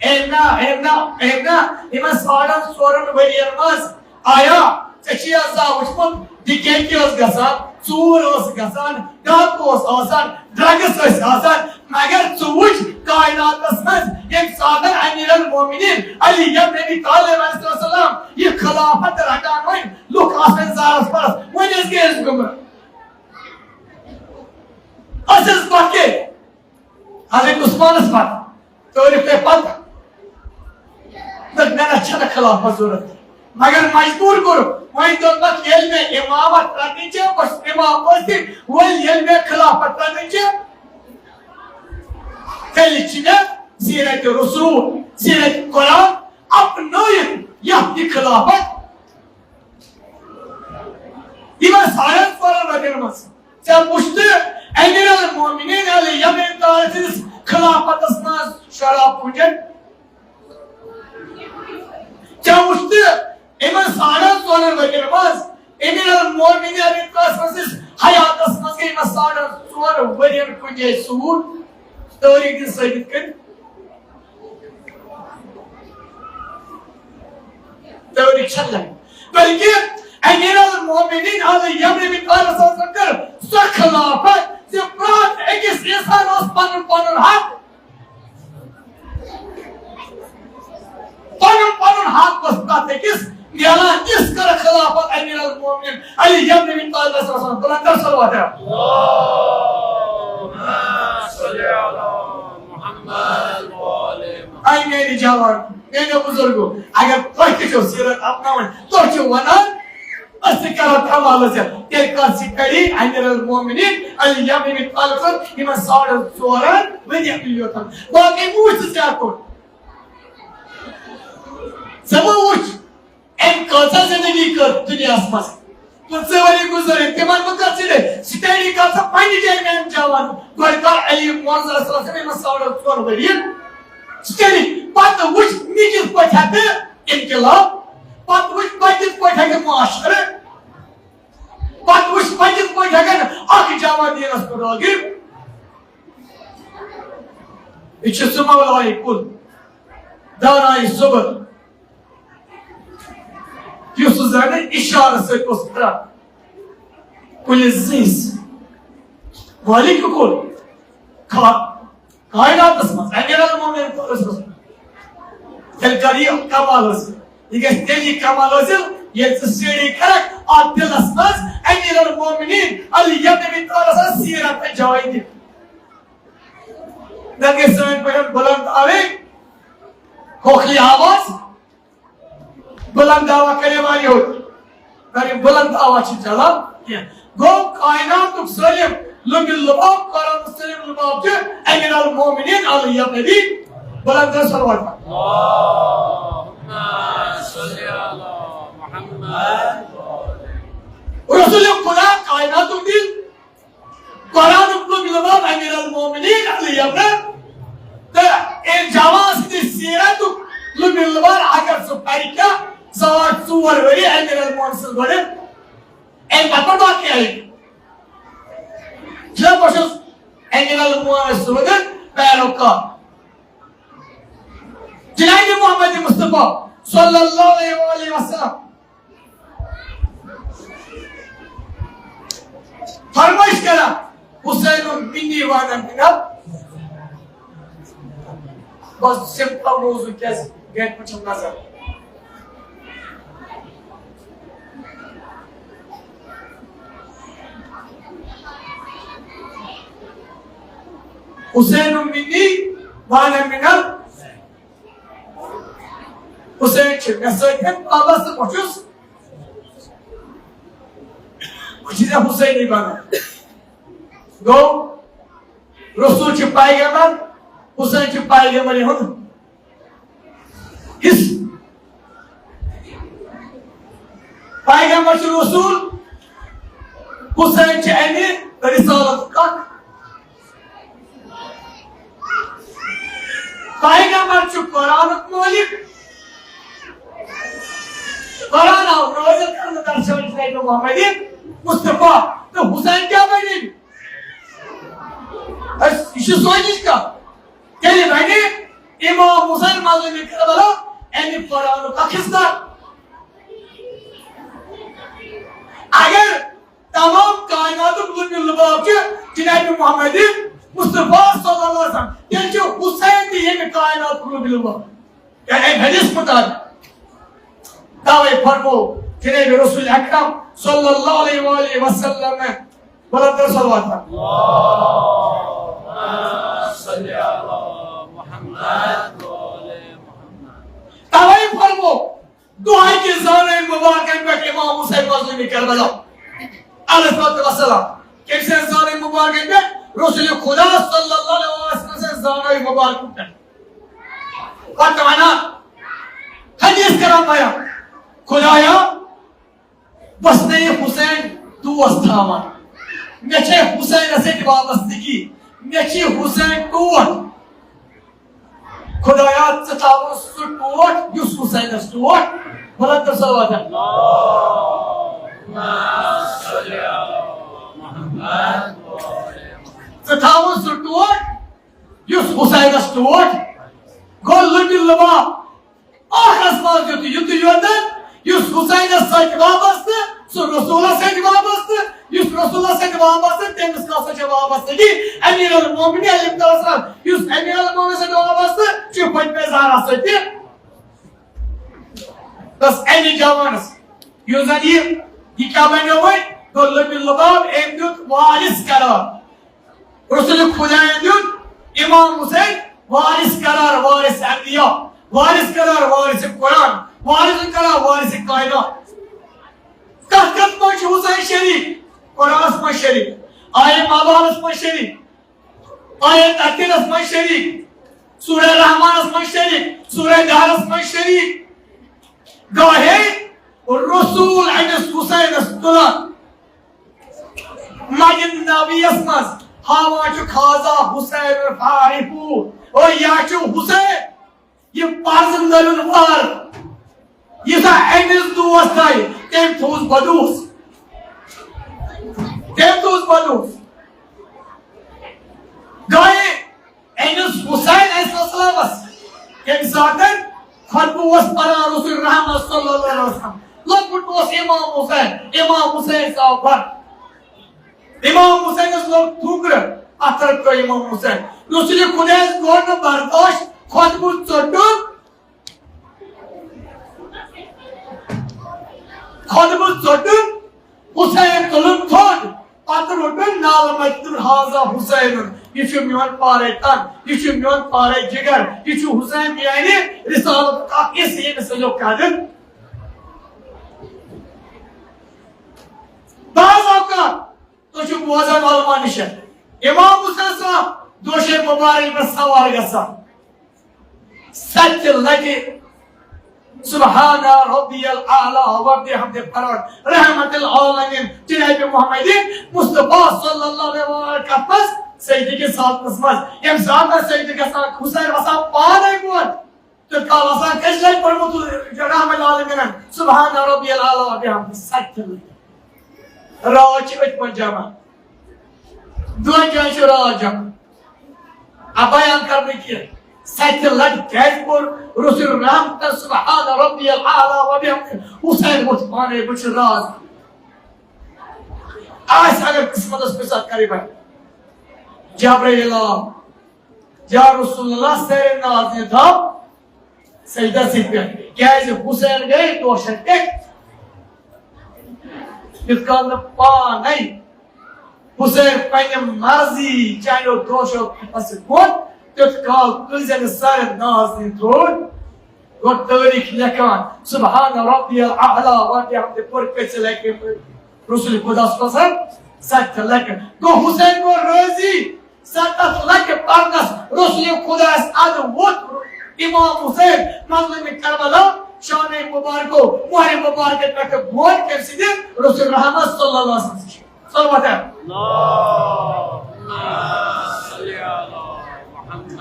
أمۍ نا، أمۍ نا، أمۍ نا، یِمن ساڑن ژورن ؤرین منٛز آیا، ژےٚ چھُے حظ زانٛہہ وُچھمُت، ڈکیتی ٲس گژھان، ژوٗر ٲس گژھان، ڈاکہٕ اوس آسان، ڈرگس ٲسۍ آسان، مگر ژٕ وُچھ کائناتس منٛز ییٚمہِ ساتہٕ امیر المومنین علی ابن ابی طالب علیہ السلام یہِ خلافت رٹان وۄنۍ، لُکھ آسن زارس پارس، وۄنۍ ٲسۍ گٔے أسۍ گُمراہ۔ حضرت عثمانس پتہٕ، تٲریخ تۄہہِ پتہ۔ تہٕ مےٚ نہ چھنہٕ خلافت ضرورت، مگر مجبور کوٚرُکھ۔ وۄنۍ دوٚپمکھ، ییٚلہِ مےٚ امامت رٹٕنۍ چھےٚ، بہٕ چھُس امام ٲسِتھ، وۄنۍ ییٚلہِ مےٚ خلافت رٹٕنۍ چھےٚ، تیٚلہِ چھِ مےٚ سیرت رسول، سیرت قرآن اپنٲیِتھ یتھ یہِ خلافت۔ یِمن ساڑن ژورن ؤرین منٛز ژےٚ وُچھتہٕ امیر المومنین علی ابن طالب سٕنٛدِس خلافتس منٛز شراب کُنجن؟ ژےٚ وُچھتہٕ یِمن ساڑن ژورن ؤرین منٛز امیر المومنین علی ابن طالب سٕنٛدِس حیاتس منٛز گٔے یِمن ساڑن ژور ؤرین کُنہِ جایہِ ژوٗر؟ تٲریخ دِن ثٲبت کٔرِتھ۔ تٲریخ چھنہٕ لگان۔ بلکہ امیر المومنین علی ابن ابی طالب صٲب کٔر سۄ خلافت زِ پرٛٮ۪تھ أکِس انسانس پنُن پنُن حق، پنُن پنُن حق اوس پرٛٮ۪تھ أکِس میلان۔ تِژھ کٔر خلافت امیر المومنین علی ابن ابی طالب صٲب۔ بلند کر صلوات۔ اللهم صل علی محمد وآل محمد۔ اے میٲنۍ جوان، میٲنۍ بزرگو، اگر تۄہہِ تہِ چھو سیرت اپناوٕنۍ، تۄہہِ چھو ونان، أسۍ تہِ کرو کمال حٲصِل، تیٚلہِ کر study امیر المومنین علی ابن ابی طالب سٕنٛز یِمن ساڑن ژورن ؤرین یوتن۔ باقٕے وٕچھ ژٕ کیٛاہ کوٚر۔ ژٕ مہ وٕچھ، أمۍ کۭژاہ زندگی کٔر دُنیاہَس منٛز۔ پٕنٛژٕہ ؤری گُزٲرِتھ، تِمن مُتعلِق study کر سا پننہِ جایہِ میانہِ جوان۔ گۄڈٕ کر علی مرتضیٰ صٲب سٕنٛدۍ یِمن ساڑن ژور ؤرۍ یہِ study۔ پتہٕ وٕچھ مےٚ کِتھ پٲٹھۍ ہٮ۪کہٕ انقلاب، پتہٕ وٕچھ بہٕ کِتھ پٲٹھۍ ہٮ۪کہٕ معاشرٕ، پتہٕ وٕچھ بہٕ کِتھ پٲٹھۍ ہٮ۪کن اکھ جوان دیٖنس کُن رٲغب۔ یہِ چھُ سُہ مولایہِ کُل، دانایہِ صبر، یُس زن اشارٕ سۭتۍ اوس کران۔ کُلِس زِنۍ مٲلِک کُل، کا-، کائناتس منٛز، امیر المومنین کُلس منٛز۔ تیٚلہِ کر یہِ کمال حٲصِل؟ یہِ گژھِ تیٚلہِ یہِ کمال حٲصِل، ییٚلہِ ژٕ study کرکھ اتھ دِلس منٛز امیر المومنین علی ابن ابی طالب سٕنٛز سیرت تہٕ جایہِ دِکھ۔ نتہٕ گژھِ سٲنۍ پٲٹھۍ بلند آوٕنۍ کھوکھلی آواز۔ بلند آواز کرے واریاہو، مگر یِم بلند آواز چھِ چلان کینٛہہ۔ گوٚو کائناتُک سٲلِم لُبِ لُباب، قرآنُک سٲلِم لُباب چھُ امیر المومنین علی ابن ابی۔ بلند کر صلوات۔ اللهم صل علی محمد۔ رسول خدا کائناتُک دِل، قرآنُک لُبِ لُباب امیر المومنین علی ابن۔ تہٕ امہِ جوان سٕنٛدِ سیرتُک لُبِ لُباب اگر ژٕ پرِ کیٛاہ، ساڑ ژور ؤری امیر المومنین سٕنٛز گۄڈٕ، امہِ پتہٕ باقٕے علم۔ جناب، بہٕ چھُس امیر المومنین سُنٛد پیروکار۔ جناب محمد مصطفیٰ صلی اللہ علیہ وآلہ وسلم فرمائش کران، حسین منی وانا من ال-، بس simple موضوع، کیٛازِ گرِ پٮ۪ٹھ چھم نظر۔ حسین منی وانا من ال-، حسین چھُ مےٚ سۭتۍ، بس بہٕ چھُس، بہٕ چھُس ژےٚ حسینی بنان۔ گوٚو، رسول چھُ پیغمبر، حسین چھُ پیغمبر ہُنٛد حصہٕ۔ پیغمبر چھُ رسول، حسین چھُ امہِ رسالتُک اکھ۔ پیغمبر چھُ قرآنُک مٲلِک۔ قرآن آو نٲزِل کرنہٕ درشان جناب محمد مصطفیٰ۔ تہٕ حسین کیٛاہ بنہِ؟ أسۍ، یہِ چھِ سونچٕچ کتھ۔ تیٚلہِ بنہِ امام حسین مظلوم کربلا امہِ قرآنُک اکھ حصہٕ۔ اگر تمام کائناتُک لُبِ لُباب چھُ جناب محمد مصطفیٰ صلی اللہ علیہ وسلم، تیٚلہِ چھُ حسین تہِ ییٚمہِ کائناتُک لُبِ لُباب۔ یعنی امہِ حدیث مطابق۔ توے فرمو جناب رسول اکرم صلی اللہ علیہ وآلہ وسلم، بلند کر صلوات۔ توے فرمو، دۄہے کہِ زانٲے مبارکن پٮ۪ٹھ امام حسین مظلوم کربلا علیہ الصلوۃ والسلام، کٔمۍ سٕنٛز زانٲے مبارکن پٮ۪ٹھ؟ رسول خدا صلی اللہ علیہ وسلم سٕنٛز زانٲے مبارکن پٮ۪ٹھ۔ پتہٕ ونان حدیث کران بیان، خدایا، بس نے حسین دوست تھاوان، مےٚ چھے حسینس سۭتۍ وابستگی، مےٚ چھِ حسین ٹوٹھ۔ خدایا، ژٕ تھاوُن سُہ ٹوٹھ یُس حسینس ٹوٹھ۔ بلند کر صلوات۔ ژٕ تھاوُن سُہ ٹوٹھ یُس حسینس ٹوٹھ۔ گوٚو لُبہِ لُباب۔ ٲخرس منٛز دیُت یُتُے یوت، یُس حسینس سۭتۍ وابستہٕ، سُہ رسولس سۭتۍ وابستہٕ، یُس رسولس سۭتۍ وابستہٕ، تٔمِس کس سۭتۍ چھِ وابستگی؟ امیر المومنین علیہ السلام، یُس امیر المومنین سۭتۍ وابستہٕ چھُ فاطمہ زہرا سۭتۍ تہِ۔ بس امی جوانس، یُس زن یہِ، یہِ کیٛاہ بنیو وۄنۍ؟ گوٚو لُبہِ لُباب، أمۍ دیُت وارث قرار۔ رسول خدایَن دیُت امام حسین وارث قرار، وارث انبیاء، وارث قرار، وارث قرآن، وارث قرار، وارث کائنات۔ کتھ کتھ منٛز چھُ حسین شریک؟ قرآنس منٛز شریک، آیہ مابارس منٛز شریک، آیہ تکویرس منٛز شریک، سورہ رحمانس منٛز شریک، سورہ دہرس منٛز شریک۔ گاہے رسول أمِس حسینس تُلان مجد نبویس منٛز ہاوان چھُکھ، "ھذا حسین فاعرفوہ"، اور یا چھُ حسین، یہِ پرزٕ نٔرِن وار، یہِ سا أمِس دوست آیہِ، تٔمۍ تھوٚوُس بدوس، تٔمۍ تھوٚوُس بدوس۔ گاہے أمِس حسین علیہ السلامس ییٚمہِ ساتہٕ خطبہٕ اوس پران رسول رحمت صلی اللہ علیہ وسلم، لۄکُٹ اوس امام حسین، امام حسین ژاو بۄن۔ امام حسینس لوٚگ تھُکرٕ، پتھر پیوٚو امام حسین۔ رسول خدایس کوٚر نہٕ برداشت، خطبہٕ ژوٚٹُن، خطبہٕ ژوٚٹُن، حسین تُلُن تھوٚد، پتہٕ روٚٹُن نالہٕ مَتہِ، دوٚپُن، "ھذا حسین، یہِ چھُ میون پارے تن، یہِ چھُ میون پارے جگر، یہِ چھُ حسین میانہِ رسالتُک اکھ حصہٕ، ییٚمِس ؤلِو قدر۔" بعض اوقات تُہۍ چھِو بوزان علماء نِش، امام حسین صاحب دوشے مبارک پٮ۪ٹھ سوار گژھان۔ ستہِ لٹہِ سبحان ربی الاعلی و بحمدہ پران، رحمت العالمین جناب محمد مصطفیٰ صلی اللہ علیہ وسلم کتھ منٛز؟ سجدٕ کِس حالتس منٛز۔ ییٚمہِ ساتہٕ سجدٕ گژھان، حسین وسان پانے بۄن۔ تہٕ کالہٕ آسان کٔژِ لٹہِ پوٚرمُت رحمت العالمینن سبحان ربی الاعلی و بحمدہ؟ ستہِ لٹہِ۔ رٲژ چھِ أتھۍ منٛز جمع۔ دۄن جاین چھِ رٲژ جمع۔ اب بیان کرنہٕ کینٛہہ۔ ستہِ لٹہِ کیازِ پوٚر رسول رحمتن سبحان ربی الاعلی و بحمدہ؟ حسین ووٚتھ پانے، بہٕ چھُس راز۔ آسہِ اگر قسمتس کُنہِ ساتہٕ کرِ وۄنۍ۔ جبرائیل آو۔ یا رسول اللہ، سرِ نازنہِ تھاو سجدس سۭتۍ پٮ۪ٹھ۔ کیازِ حسین گٔے دوشن پٮ۪ٹھ۔ یُتھ کال نہٕ پانے حسین پننہِ مرضی چانیو دوشو پتہٕ ووٚتھ، تیُتھ کال تُلزِ نہٕ سرِ نازنہِ تھوٚد۔ گوٚو تٲریٖخ لیکھان، سبحان ربی الاعلی و بحمدہ پوٚر کٔژِ لٹہِ رسول خدا صلی اللہ علیہ وسلم؟ ستہِ لٹہِ۔ گوٚو حسین گوٚو رٲضی۔ ستتھ لٹہِ پرنس رسول خدایس ادٕ ووٚتھ امام حسین مظلوم کربلا، شانہ مبارکو، مہر مبارکہ پٮ۪ٹھٕ بۄن کٔمۍ سٕنٛدِ؟ رسول رحمت صلی اللہ علیہ وسلم۔ صلوات ہے۔ اللہم صل علی محمد۔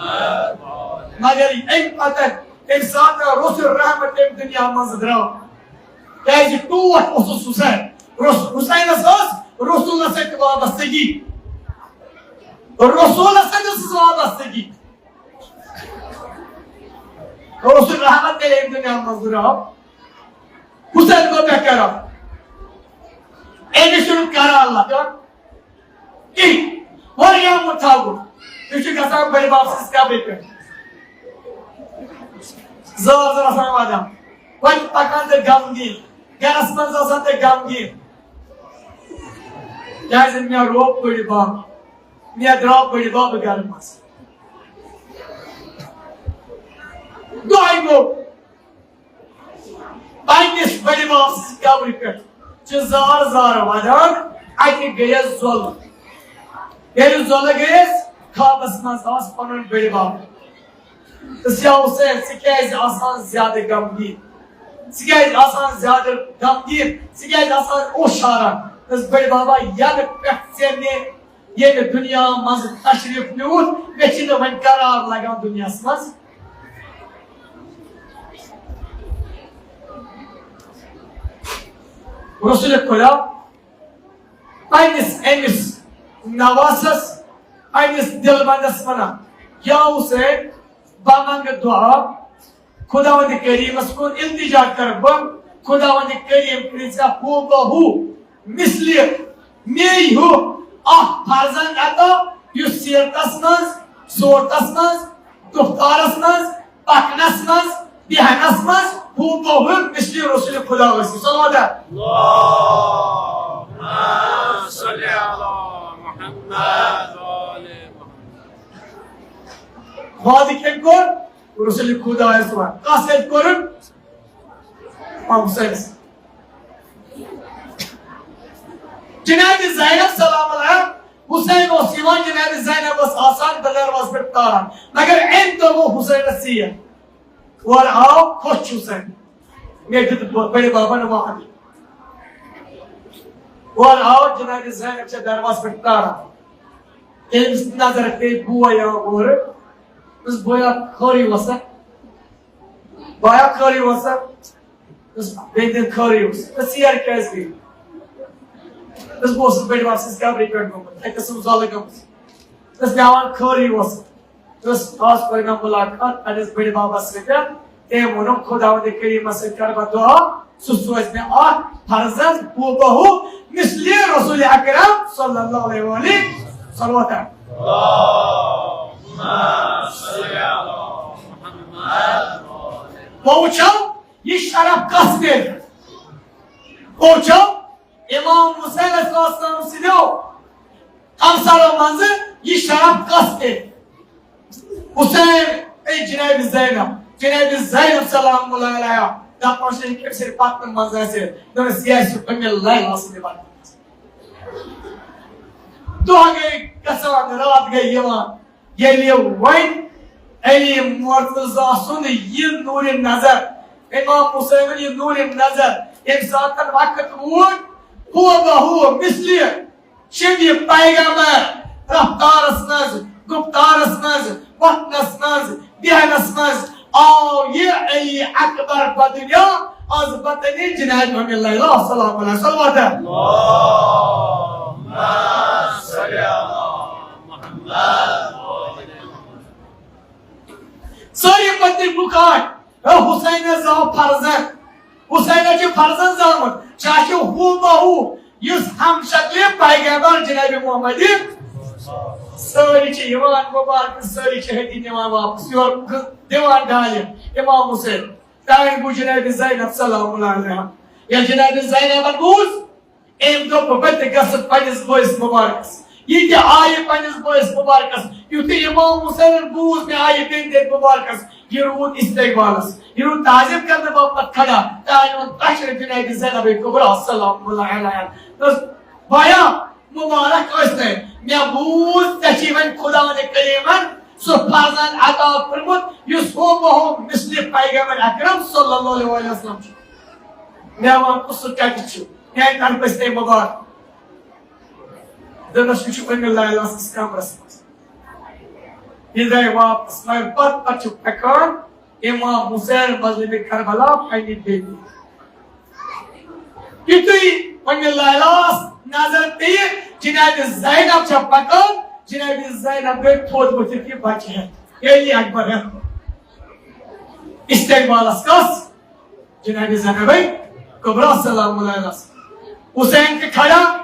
مگر امہِ پتہٕ ییٚمہِ ساتہٕ رسول رحمت ییٚمہِ دُنیا منٛز درٛاو، کیازِ ٹوٹھ اوسُس حسین۔ رس-، حسینس ٲس رسولس سۭتۍ وابستگی۔ رسولس سۭتۍ ٲسٕس وابستگی۔ رسول رحمت ییٚلہِ ییٚمہِ دُنیا منٛز درٛاو، حسین گوٚو بے قرار۔ أمِس چھُنہٕ قرار لگان کِہیٖنۍ۔ واریاہ مُتھاوُر۔ یہِ چھُ گژھان بٔڈِ بب سٕنٛز قبرِ پٮ۪ٹھ۔ زٲر زٲر آسان وَدان۔ وۄنۍ پَکان تہٕ غمگیٖن۔ گَرَس منٛز آسان تہٕ غمگیٖن۔ کیٛازِ مےٚ روو بٔڈِ بب۔ مےٚ درٛاو بٔڈِ بب گَرٕ منٛز۔ دۄہے گوٚو پننِس بٔڈِ بب سٕنٛزِ قبرِ پٮ۪ٹھ چھِ زار زار ودان، اَتہِ گٔیَس زۄلہٕ۔ ییٚلہِ زۄلہٕ گٔیَس، خوابس منٛز آس پنُن بٔڈِ بب۔ تہٕ یا حسین، ژٕ کیازِ آسان زیادٕ غمگیٖن؟ ژٕ کیازِ آسان زیادٕ غمگیٖن؟ ژٕ کیازِ آسان اوشاران؟ دوٚپُس، بٔڈِ بابا، یَنہٕ پٮ۪ٹھ ژےٚ مےٚ ییٚمہِ دُنیا منٛز تشریف نیوٗتھ، مےٚ چھِنہٕ وۄنۍ قرار لگان دُنیاہَس منٛز۔ رسول خدا پننِس أمِس نواسَس، پننِس دِلبندَس وَنان، یا حسین، بہٕ منٛگہٕ دُعا، خداوند کریمس کُن التجا کرٕ بہٕ، خداوند کریم کٔرِنۍ ژےٚ ہو بہ ہو مثلِ مے ہیوٗ اکھ فرزند عطا، یُس سیرتس منٛز، صورتس منٛز، گفتارس منٛز، پکنس منٛز، بیہنس منٛز ہو بہ ہو مثلِ رسول خدا ٲسِو۔ صلوات۔ اللهم صل على محمد وآل محمد۔ وعدٕ کٔمۍ کوٚر؟ رسول خدایس وَن۔ کَس سۭتۍ کوٚرُن؟ امام حسینس۔ جناب زینب سلام اللہ، حسین اوس یِوان، جناب زینب ٲس آسان دروازس پٮ۪ٹھ پیاران، مگر أمۍ دوٚپ حسینس ژیر۔ اورٕ آو، خۄش چھُ حسین، مےٚ دیُت ب-، بٔڈِ بابن وعدٕ۔ اورٕ آو، جناب زینب چھےٚ دروازس پٮ۪ٹھ پیاران۔ ییٚلہِ أمِس نظر پیٚیہِ، بوے آو اورٕ، دوٚپُس، بویا، خٲرٕے اوسا؟ بایا، خٲرٕے اوسا؟ دوٚپُس، بیٚنہِ، خٲرٕے اوس۔ دوٚپُس، ژیر کیازِ گٔے؟ دوٚپُس، بہٕ اوسُس بٔڈِ بب سٕنٛزِ قبرِ پٮ۪ٹھ گوٚمُت، تَتہِ ٲسٕم زۄلہٕ گٔمٕژ۔ دوٚپُس، مےٚ وَن، خٲرٕے اوسا؟ دوٚپُس، آز کوٚر مےٚ مُلاقات پننِس بٔڈِ بابس سۭتۍ۔ تٔمۍ ووٚنُم، خداوند کریمس سۭتۍ کرٕ بہٕ دُعا، سُہ سوزِ مےٚ اکھ فرزند ہو بہ ہو مثلِ رسول اکرم صلی اللہ علیہ وآلہ۔ صلوات۔ اللهم صل على محمد۔ وۄنۍ وٕچھو، یہِ شرف کس میلہِ؟ وۄنۍ وٕچھو، امام حسین علیہ السلام سٕنٛدیو کمسرو منٛزٕ یہِ شرف کس میلہِ؟ حسین، اے جناب زینب، جناب زینب سلام اللہ علیہا، دپان چھِ، کٔمۍ سٕنٛدِ پتنہٕ منٛز آسہِ؟ دوٚپمَس، یہِ آسہِ اُمہِ لیلا سٕنٛدِ پتنہٕ منٛز۔ دۄہ گٔے گژھان، راتھ گٔے یِوان۔ ییٚلہِ وۄنۍ علی مرتضیٰ سُنٛد یہِ نوٗرِ نظر، امام حسینُن یہِ نوٗرِ نظر، ییٚمہِ ساتہٕ وقت ووت، ہو بہ ہو مثلِ شبیہِ پیغمبر، رفتارس منٛز، گفتارس منٛز، وۄتھنس منٛز، بیہنس منٛز آو یہِ علی اکبر بدنیا، از بدنی جناب محمد لیلا سلام اللہ۔ صلوات۔ اللهم صل على محمد۔ سٲری پٔتِم لُکھ آے، ہے، حسینس زاو فرزند، حسینس چھُ فرزند زامُت، چھُ اَسہِ ہو بہ ہو یُس ہم شکلِ پیغمبر جناب محمد۔ سٲری چھِ یِوان مُبارکس، سٲری چھِ ہیٚتہِ نِوان واپس یورٕ، دِوان ڈالہِ امام حسین۔ تانۍ گوٚو جناب زینب سلام اللہ علیہا۔ ییٚلہِ جناب زینبن بوٗز، أمۍ دوٚپ، بہٕ تہِ گژھٕ پننِس بٲیِس مُبارکس۔ یہِ تہِ آیہِ پننِس بٲیِس مُبارکس۔ یُتھُے امام حسینن بوٗز، مےٚ آیہِ بیٚنہِ دِتھ مُبارکس، یہِ روٗد استقبالس، یہِ روٗد تعظیم کرنہٕ باپتھ کھڑا۔ تہٕ آیہِ وۄنۍ تشریف دِنہٕ اَتہِ زینب کبریٰ سلام اللہ علیہا۔ دوٚپُس، بایا، مُبارک ٲسۍ تَے، مےٚ بوٗز، ژےٚ چھُے وۄنۍ خداوند کریمن سُہ فرزند عطا کوٚرمُت، یُس ہو بہ ہو مثلِ پیغمبر اکرم صلی اللہ علیہ وسلم چھُ۔ مےٚ ووٚن، کُس سُہ کتہِ چھُ؟ میانہِ طرفہٕ ٲسۍ تَے مُبارک۔ دوٚپنَس، یہِ چھُ أمِس لیلا سٕنٛدِس کمرس منٛز۔ یہِ درٛاے واپس، مگر پتہٕ پتہٕ چھُ پکان امام حسین مظلوم کربلا پننہِ بیٚنہِ۔ یُتھُے أمِس لیلاہس نظر پیٚیہِ، جناب زینب چھےٚ پکان، جناب زینب گٔے تھوٚد ؤتھِتھ یہِ بچہِ ہٮ۪تھ، علی اکبر ہٮ۪تھ۔ استقبالس کس؟ جناب زینب کبریٰ سلام اللہ علیہا۔ حسین تہِ کھڑا،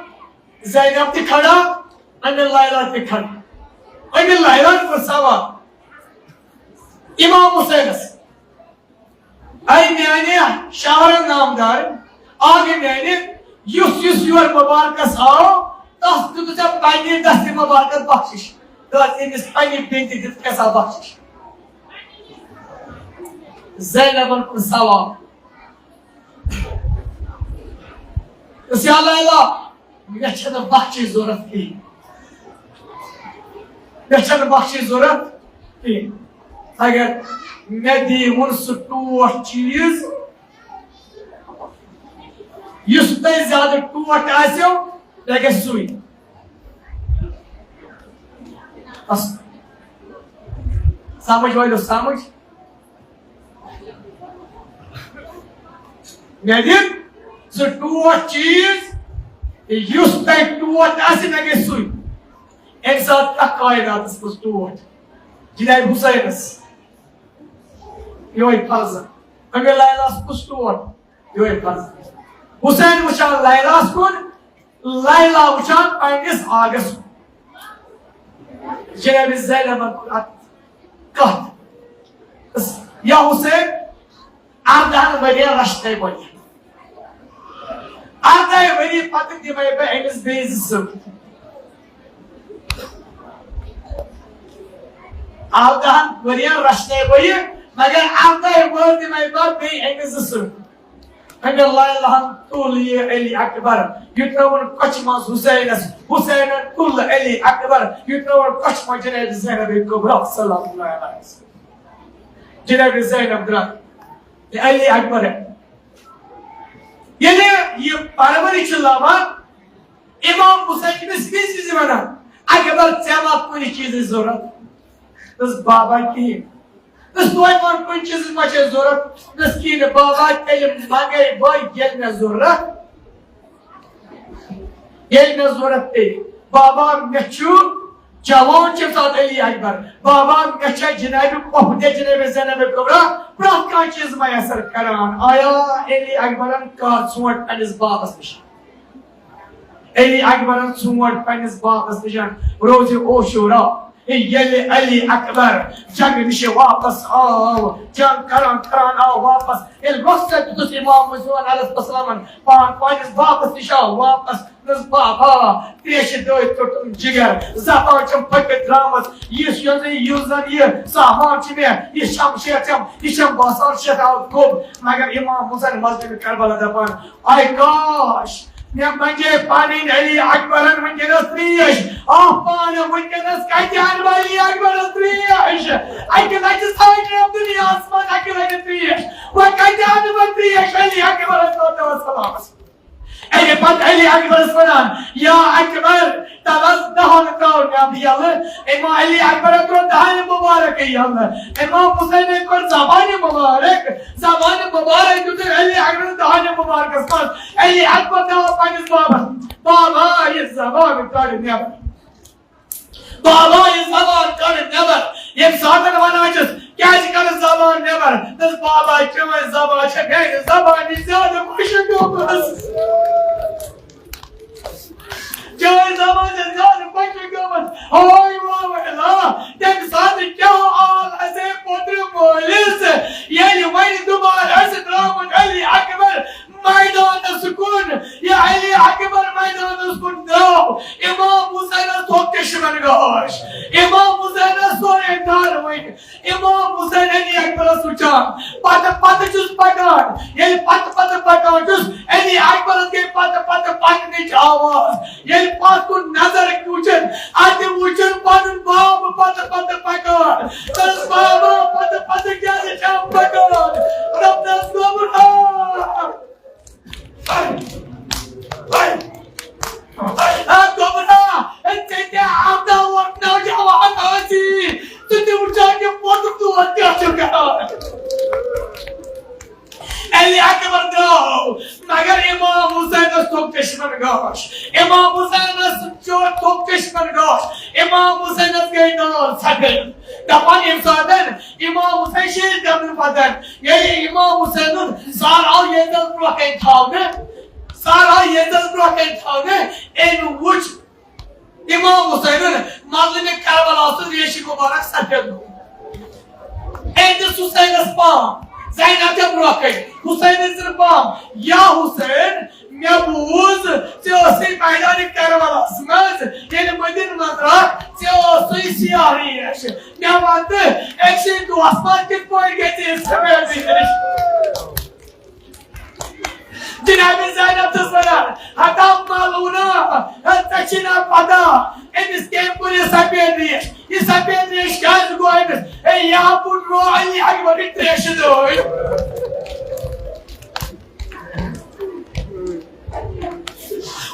زینب تہِ کھڑا، أمِس لیلا تہِ کھڑا۔ أمِس لیلا کوٚر سوال امام حسینس، اے میانہِ شہرٕ نامدار، آ گٔے میانہِ، یُس یُس یور مُبارکس آو، تس دیُت ژےٚ پننہِ دستہِ مُبارکس بخشش، تہٕ أمِس پننہِ بیٚنہِ تہِ دِژ کیٛاہ سا بخشش۔ زینبن کوٚر سوال۔ دوٚپُس، یا لیلا، مےٚ چھَنہٕ بخشِش ضوٚرَتھ کِہیٖنۍ۔ مےٚ چھَنہٕ بخشِش ضوٚرَتھ کِہیٖنۍ۔ اگر مےٚ دیٖوُن سُہ ٹوٹھ چیٖز، یُس تۄہہِ زیادٕ ٹوٹھ آسیو، مےٚ گژھِ سُے۔ بس۔ سمجھ وٲلِو سمجھ۔ مےٚ دِ سُہ ٹوٹھ چیٖز، یُس تۄہہِ ٹوٹھ آسہِ، مےٚ گژھِ سُے۔ اَمہِ ساتہٕ کَتھ کائناتَس منٛز ٹوٹھ؟ جناب حسینَس۔ یِہوٚے فرض۔ اَمہِ لیلاہَس کُس ٹوٹھ؟ یِہوٚے فرض۔ حسین وٕچھان لیلاہَس کُن، لیلا وٕچھان پننِس آگس۔ جناب زینبن کوٚر اتھ کتھ۔ یا حسین، اردہن ؤرین رچھنے بہٕ یہِ۔ اردہے ؤری پتہٕ دِمے بہٕ أمِس بیٚیہِ زٕ سۭتۍ۔ اردہن ؤرین رچھنے بہٕ یہِ، مگر اردہے وُہر دِمے بہٕ بیٚیہِ أمِس زٕ سۭتۍ۔ اگر لیلاہن تُل یہِ علی اکبر، یہِ ترٛٲوُن کۄچھِ منٛز حسینس، حسینن تُل علی اکبر، یہِ ترٛٲوُن کۄچھِ منٛز جناب زینب کبریٰ صلی اللہ علیہ وسلم۔ جناب زینب درٛاے علی اکبر۔ ییٚلہِ یہِ پرورش چھِ لبان، امام حسین چھِ أمِس وِزِ وِزِ ونان، اکبر، ژےٚ ما کُنہِ چیٖزٕچ ضروٗرت؟ دوٚپُس، بابا، کِہیٖنۍ۔ دوٚپُس، توتہِ وَن، کُنہِ چیٖزٕچ ما چھےٚ ضروٗرت؟ دوٚپُس، کِہیٖنۍ نہٕ بابا، تیٚلہِ منٛگَے بہٕ ییٚلہِ مےٚ ضروٗرت، ییٚلہِ مےٚ ضروٗرت پیٚیہِ۔ بابا، مےٚ چھُ جوان چھِ ساتھ علی اکبر۔ بابا، مےٚ چھےٚ جنابِ پۄپھٕ تہِ جنابِ زینب کبریٰ پرٛٮ۪تھ کانٛہہ چیٖز میسر کران۔ آیا علی اکبرن کر ژھونٛٹھ پننِس بابس نِش؟ علی اکبرن ژھونٛٹھ پننِس بابس نِش۔ روزِ عاشورا، ییٚلہِ علی اکبر جنگ نِش واپس آو، جنگ کران کران آو واپس، ییٚلہِ رۄخصت دیُتُس امام حسین علیہ السلامن، پان پننِس بابس نِش آو واپس۔ دوٚپُس، بابا، تریشہِ دٲدۍ توٚٹُم جگر، زبان چھم پھٔٹِتھ درٛامٕژ۔ یُس، یُس زن، یُس زن یہِ سامان چھُ مےٚ، یہِ شمشیر چھم، یہِ چھم باسان شیطان گوٚب۔ مگر امام حسین مسجد کربلا دپان، آے کاش، مےٚ منجے پنٕنۍ علی اکبرن وٕنکیٚنس تریش۔ آ پانہٕ وٕنکیٚنس کتہِ انہٕ بہٕ علی اکبرس تریش؟ اکہِ لٹہِ ژھانڈ مےٚ دُنیاہس منٛز اکہِ لٹہِ تریش۔ وۄنۍ کتہِ انہٕ بہٕ تریش علی اکبرس؟ اَمہِ پتہٕ علی اکبرس وَنان، یا اکبر، تَلس دَہن ترٛاو نٮ۪بہٕ یَلہٕ۔ امام علی اکبرن ترٛوو دَہنہِ مُبارکٕے یَلہٕ۔ امام حسینن کوٚر زبانہِ مُبارک، زبانہِ مُبارک دیُت علی اکبرن دَہنہِ مُبارکس منٛز۔ علی اکبر درٛاو پننِس بابس، بابا، یہِ زبان کڑ نٮ۪بر۔ بابا، یہِ زبان کڑ نٮ۪بر۔ ییٚمہِ ساتن ونان چھِس، کیازِ کڑ زبان نٮ۪بر؟ دوٚپُس، بابا، چٲنۍ زبان چھےٚ میانہِ زبانہِ زیادٕ خۄش گٔمٕژ۔ چٲنۍ زبان چھےٚ زیادٕ خۄش گٔمٕژ۔ ہاے واویلا، تَمہِ ساتہٕ کیٛاہ آو اَسے پوٚترِ مٲلِس، ییٚلہِ وۄنۍ دُبارٕ آسہِ درٛامُت علی اکبر میدانس کُن، یہِ علی اکبر میدانس کُن درٛاو، امام حسینس تھوٚو چشمن گاش، امام حسینس سورُے دار وۄنۍ۔ امام حسین علی اکبرس وٕچھان، پتہٕ پتہٕ چھُس پکان، ییٚلہِ پتہٕ پتہٕ پکان چھُس، علی اکبرس گٔے پتہٕ پتہٕ پکنٕچ آواز۔ ییٚلہِ پتھ کُن نظر وٕچھن، اتہِ وٕچھن پنُن باب پتہٕ پتہٕ پکان۔ دوٚپُس، بابا، پتہٕ پتہٕ کیازِ چھَم پکان؟ دوٚپنس، گوٚبرا، اے گوٚبرا، اے ژےٚ تہِ آمدا ووت نوجوان آسی، ژٕ تہِ وٕچھان یہِ پوٚتُک دود کیٛاہ چھُ کران۔ علی اکبر درٛاو، مگر امام حسینس تھوٚو چشمن گاش، امام حسینس چو-، تھوٚو چشمن گاش، امام حسینس گٔے نار سفید۔ دپان ییٚمہِ ساتن امام حسین شہید کرنہٕ پتہٕ ییٚلہِ امام حسینُن سر آو ییٚتٮ۪ن برونٛہہ کنہِ تھاونہٕ، سر آو ییٚتٮ۪ن برونٛہہ کنہِ تھاونہٕ، أمۍ وُچھ امام حسینُن مظلوم کربلا سُنٛد ریشہِ مبارک سفید گوٚمُت۔ أمۍ دِژ حسینس پام، زینب تہِ برونٛہہ کنہِ، حسینس دِژ پام، یا حسین، مےٚ بوٗز ژٕ ٲسٕے میدانِ کربلاہس منٛز، ییٚلہِ مدینہٕ منٛز ژےٚ اوسُے سیاہ ریش۔ مےٚ وَن تہٕ، أکسٕے دۄہَس منٛز کِتھ پٲٹھۍ گٔے ژےٚ سفید ریش؟ جناب زینب چھَس وَنان، ہتا ملونا، ژےٚ چھِ نا پتہ، أمِس کٔمۍ کوٚر یہِ سفید ریش؟ یہِ سفید ریش کیٛازِ گوٚو أمِس؟ ہے، یا پھُٹرو علی اکبرٕنۍ تریشہِ دٲرۍ۔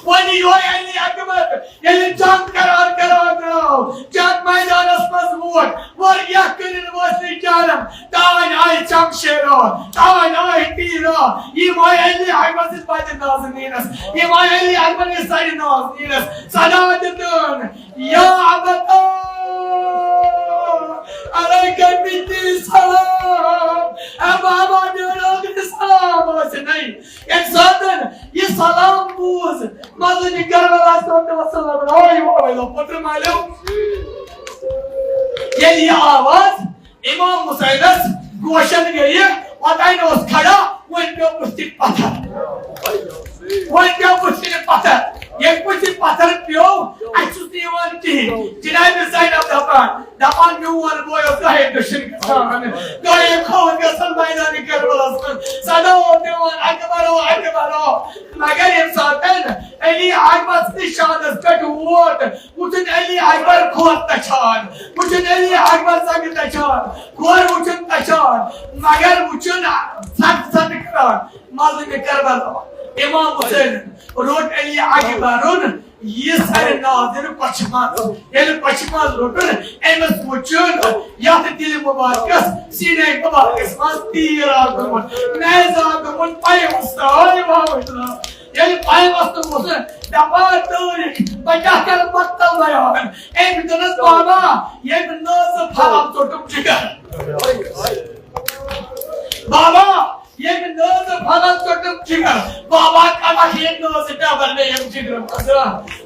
وۄنۍ یِہوٚے علی اکبر، ییٚلہِ جنگ قرار قرار درٛاو، جنگ میدانس منٛز ووت، واریاہ کٔرِن وٲتۍ جانم، تانۍ آیہِ شمشیرو، تانۍ آیہِ تیٖرو، یِم آیہِ علی اکبر سٕنٛدِ پتہٕ نازنیٖنس، یِم آیہِ علی اکبر سٕنٛدِ نازنیٖنس صدا دِتُن، یا ابتا علیک منی سلام، اے بابا میون ٲخری سلام ٲسِن۔ ییٚمہِ ساتہٕ یہِ سلام بوٗز، مظلوم کربلا صٲب تہِ وسلم راے واوے لو پتر مالیو۔ ییٚلہِ یہِ آواز امام حسینس گوشن گٔیہِ، اوتانۍ اوس کھڑا، وۄنۍ پیوٚو بُتھِ پتھر۔ وۄنۍ پیوٚو بُتھِ پتھر۔ ییٚلہِ بُتھِ پتھر پیوٚو، اَسہِ چھُس نہٕ یِوان کِہیٖنۍ۔ جناب زینب دپان، دپان، میون بوے اوس گاہے دٔچھِنۍ گژھان، گاہے کھووُر گژھان میدانِ کربلاہس منٛز۔ صدا اوس دِوان، اکبرو، اکبرو۔ مگر ییٚمہِ ساتہٕ علی اکبر سٕنٛدِس شانس پٮ۪ٹھ ووت، وُچھُن علی اکبر کھۄر تچھان، وُچھُن علی اکبر زنٛگہٕ تچھان، کھۄر وُچھُن تچھان، مگر وُچھُن ژھٹہٕ ژھٹہٕ کران۔ مظلوم کربلا، امام حسین روٚٹ علی اکبرُن یہِ سرِ نازِر کۄچھِ منٛز۔ ییٚلہِ کۄچھِ منٛز روٚٹُن، أمِس وُچھُن یتھ دِلہِ مُبارکس، سیٖنے مُبارکس منٛز تیٖر آو گوٚمُت، نیزٕ آو گوٚمُت، پایہِ وُستہٕ، ہٲے واوٕے تہٕ۔ ییٚلہِ پایہِ وُستہٕ وُچھُن، دپان تٲریخ، بہٕ کیٛاہ کرٕ مقتل بیان؟ أمۍ دوٚپنس، بابا، ییٚمہِ نازٕ پھلن ژوٚٹُم جگر۔ بابا، ییٚمہِ نازٕ پھلن ژوٚٹُم جگر۔ بابا، کڑکھ ییٚمہِ نازٕ نٮ۪بر مےٚ ییٚمہِ جگرٕ منٛز۔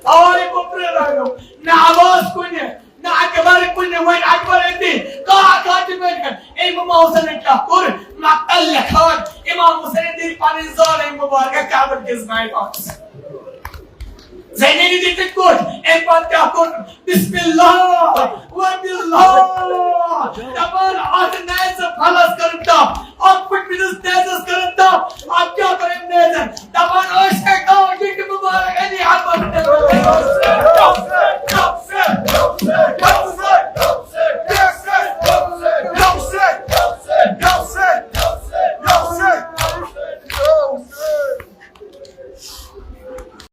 آے گوٚبرٕ رنٛگو، نہ آواز کُنہِ، نہ اکبر کُنہِ، وۄنۍ اکبر أتی، کانٛہہ کانٛہہ تہِ بنہِ۔ امام حسینن کیٛاہ کوٚر؟ مقتل لیکھان، امام حسینن دِتۍ پنٕنۍ زالٕے مُبارکہ قبر کِس میدانس۔ زینبِ دِتِکھ کوٚٹ، امہِ پتہٕ کیٛاہ کوٚر؟ بسم اللہ و باللہ۔ دپان، اتھ نیزٕ پھلس کٔرٕن تپھ، اتھ پھُٹمٕتِس نیزس کٔرٕن تپھ۔ اتھ کیٛاہ کوٚر أمۍ نیزن؟ دپان، أسۍ ہٮ۪کو یہِ تہِ مُبارک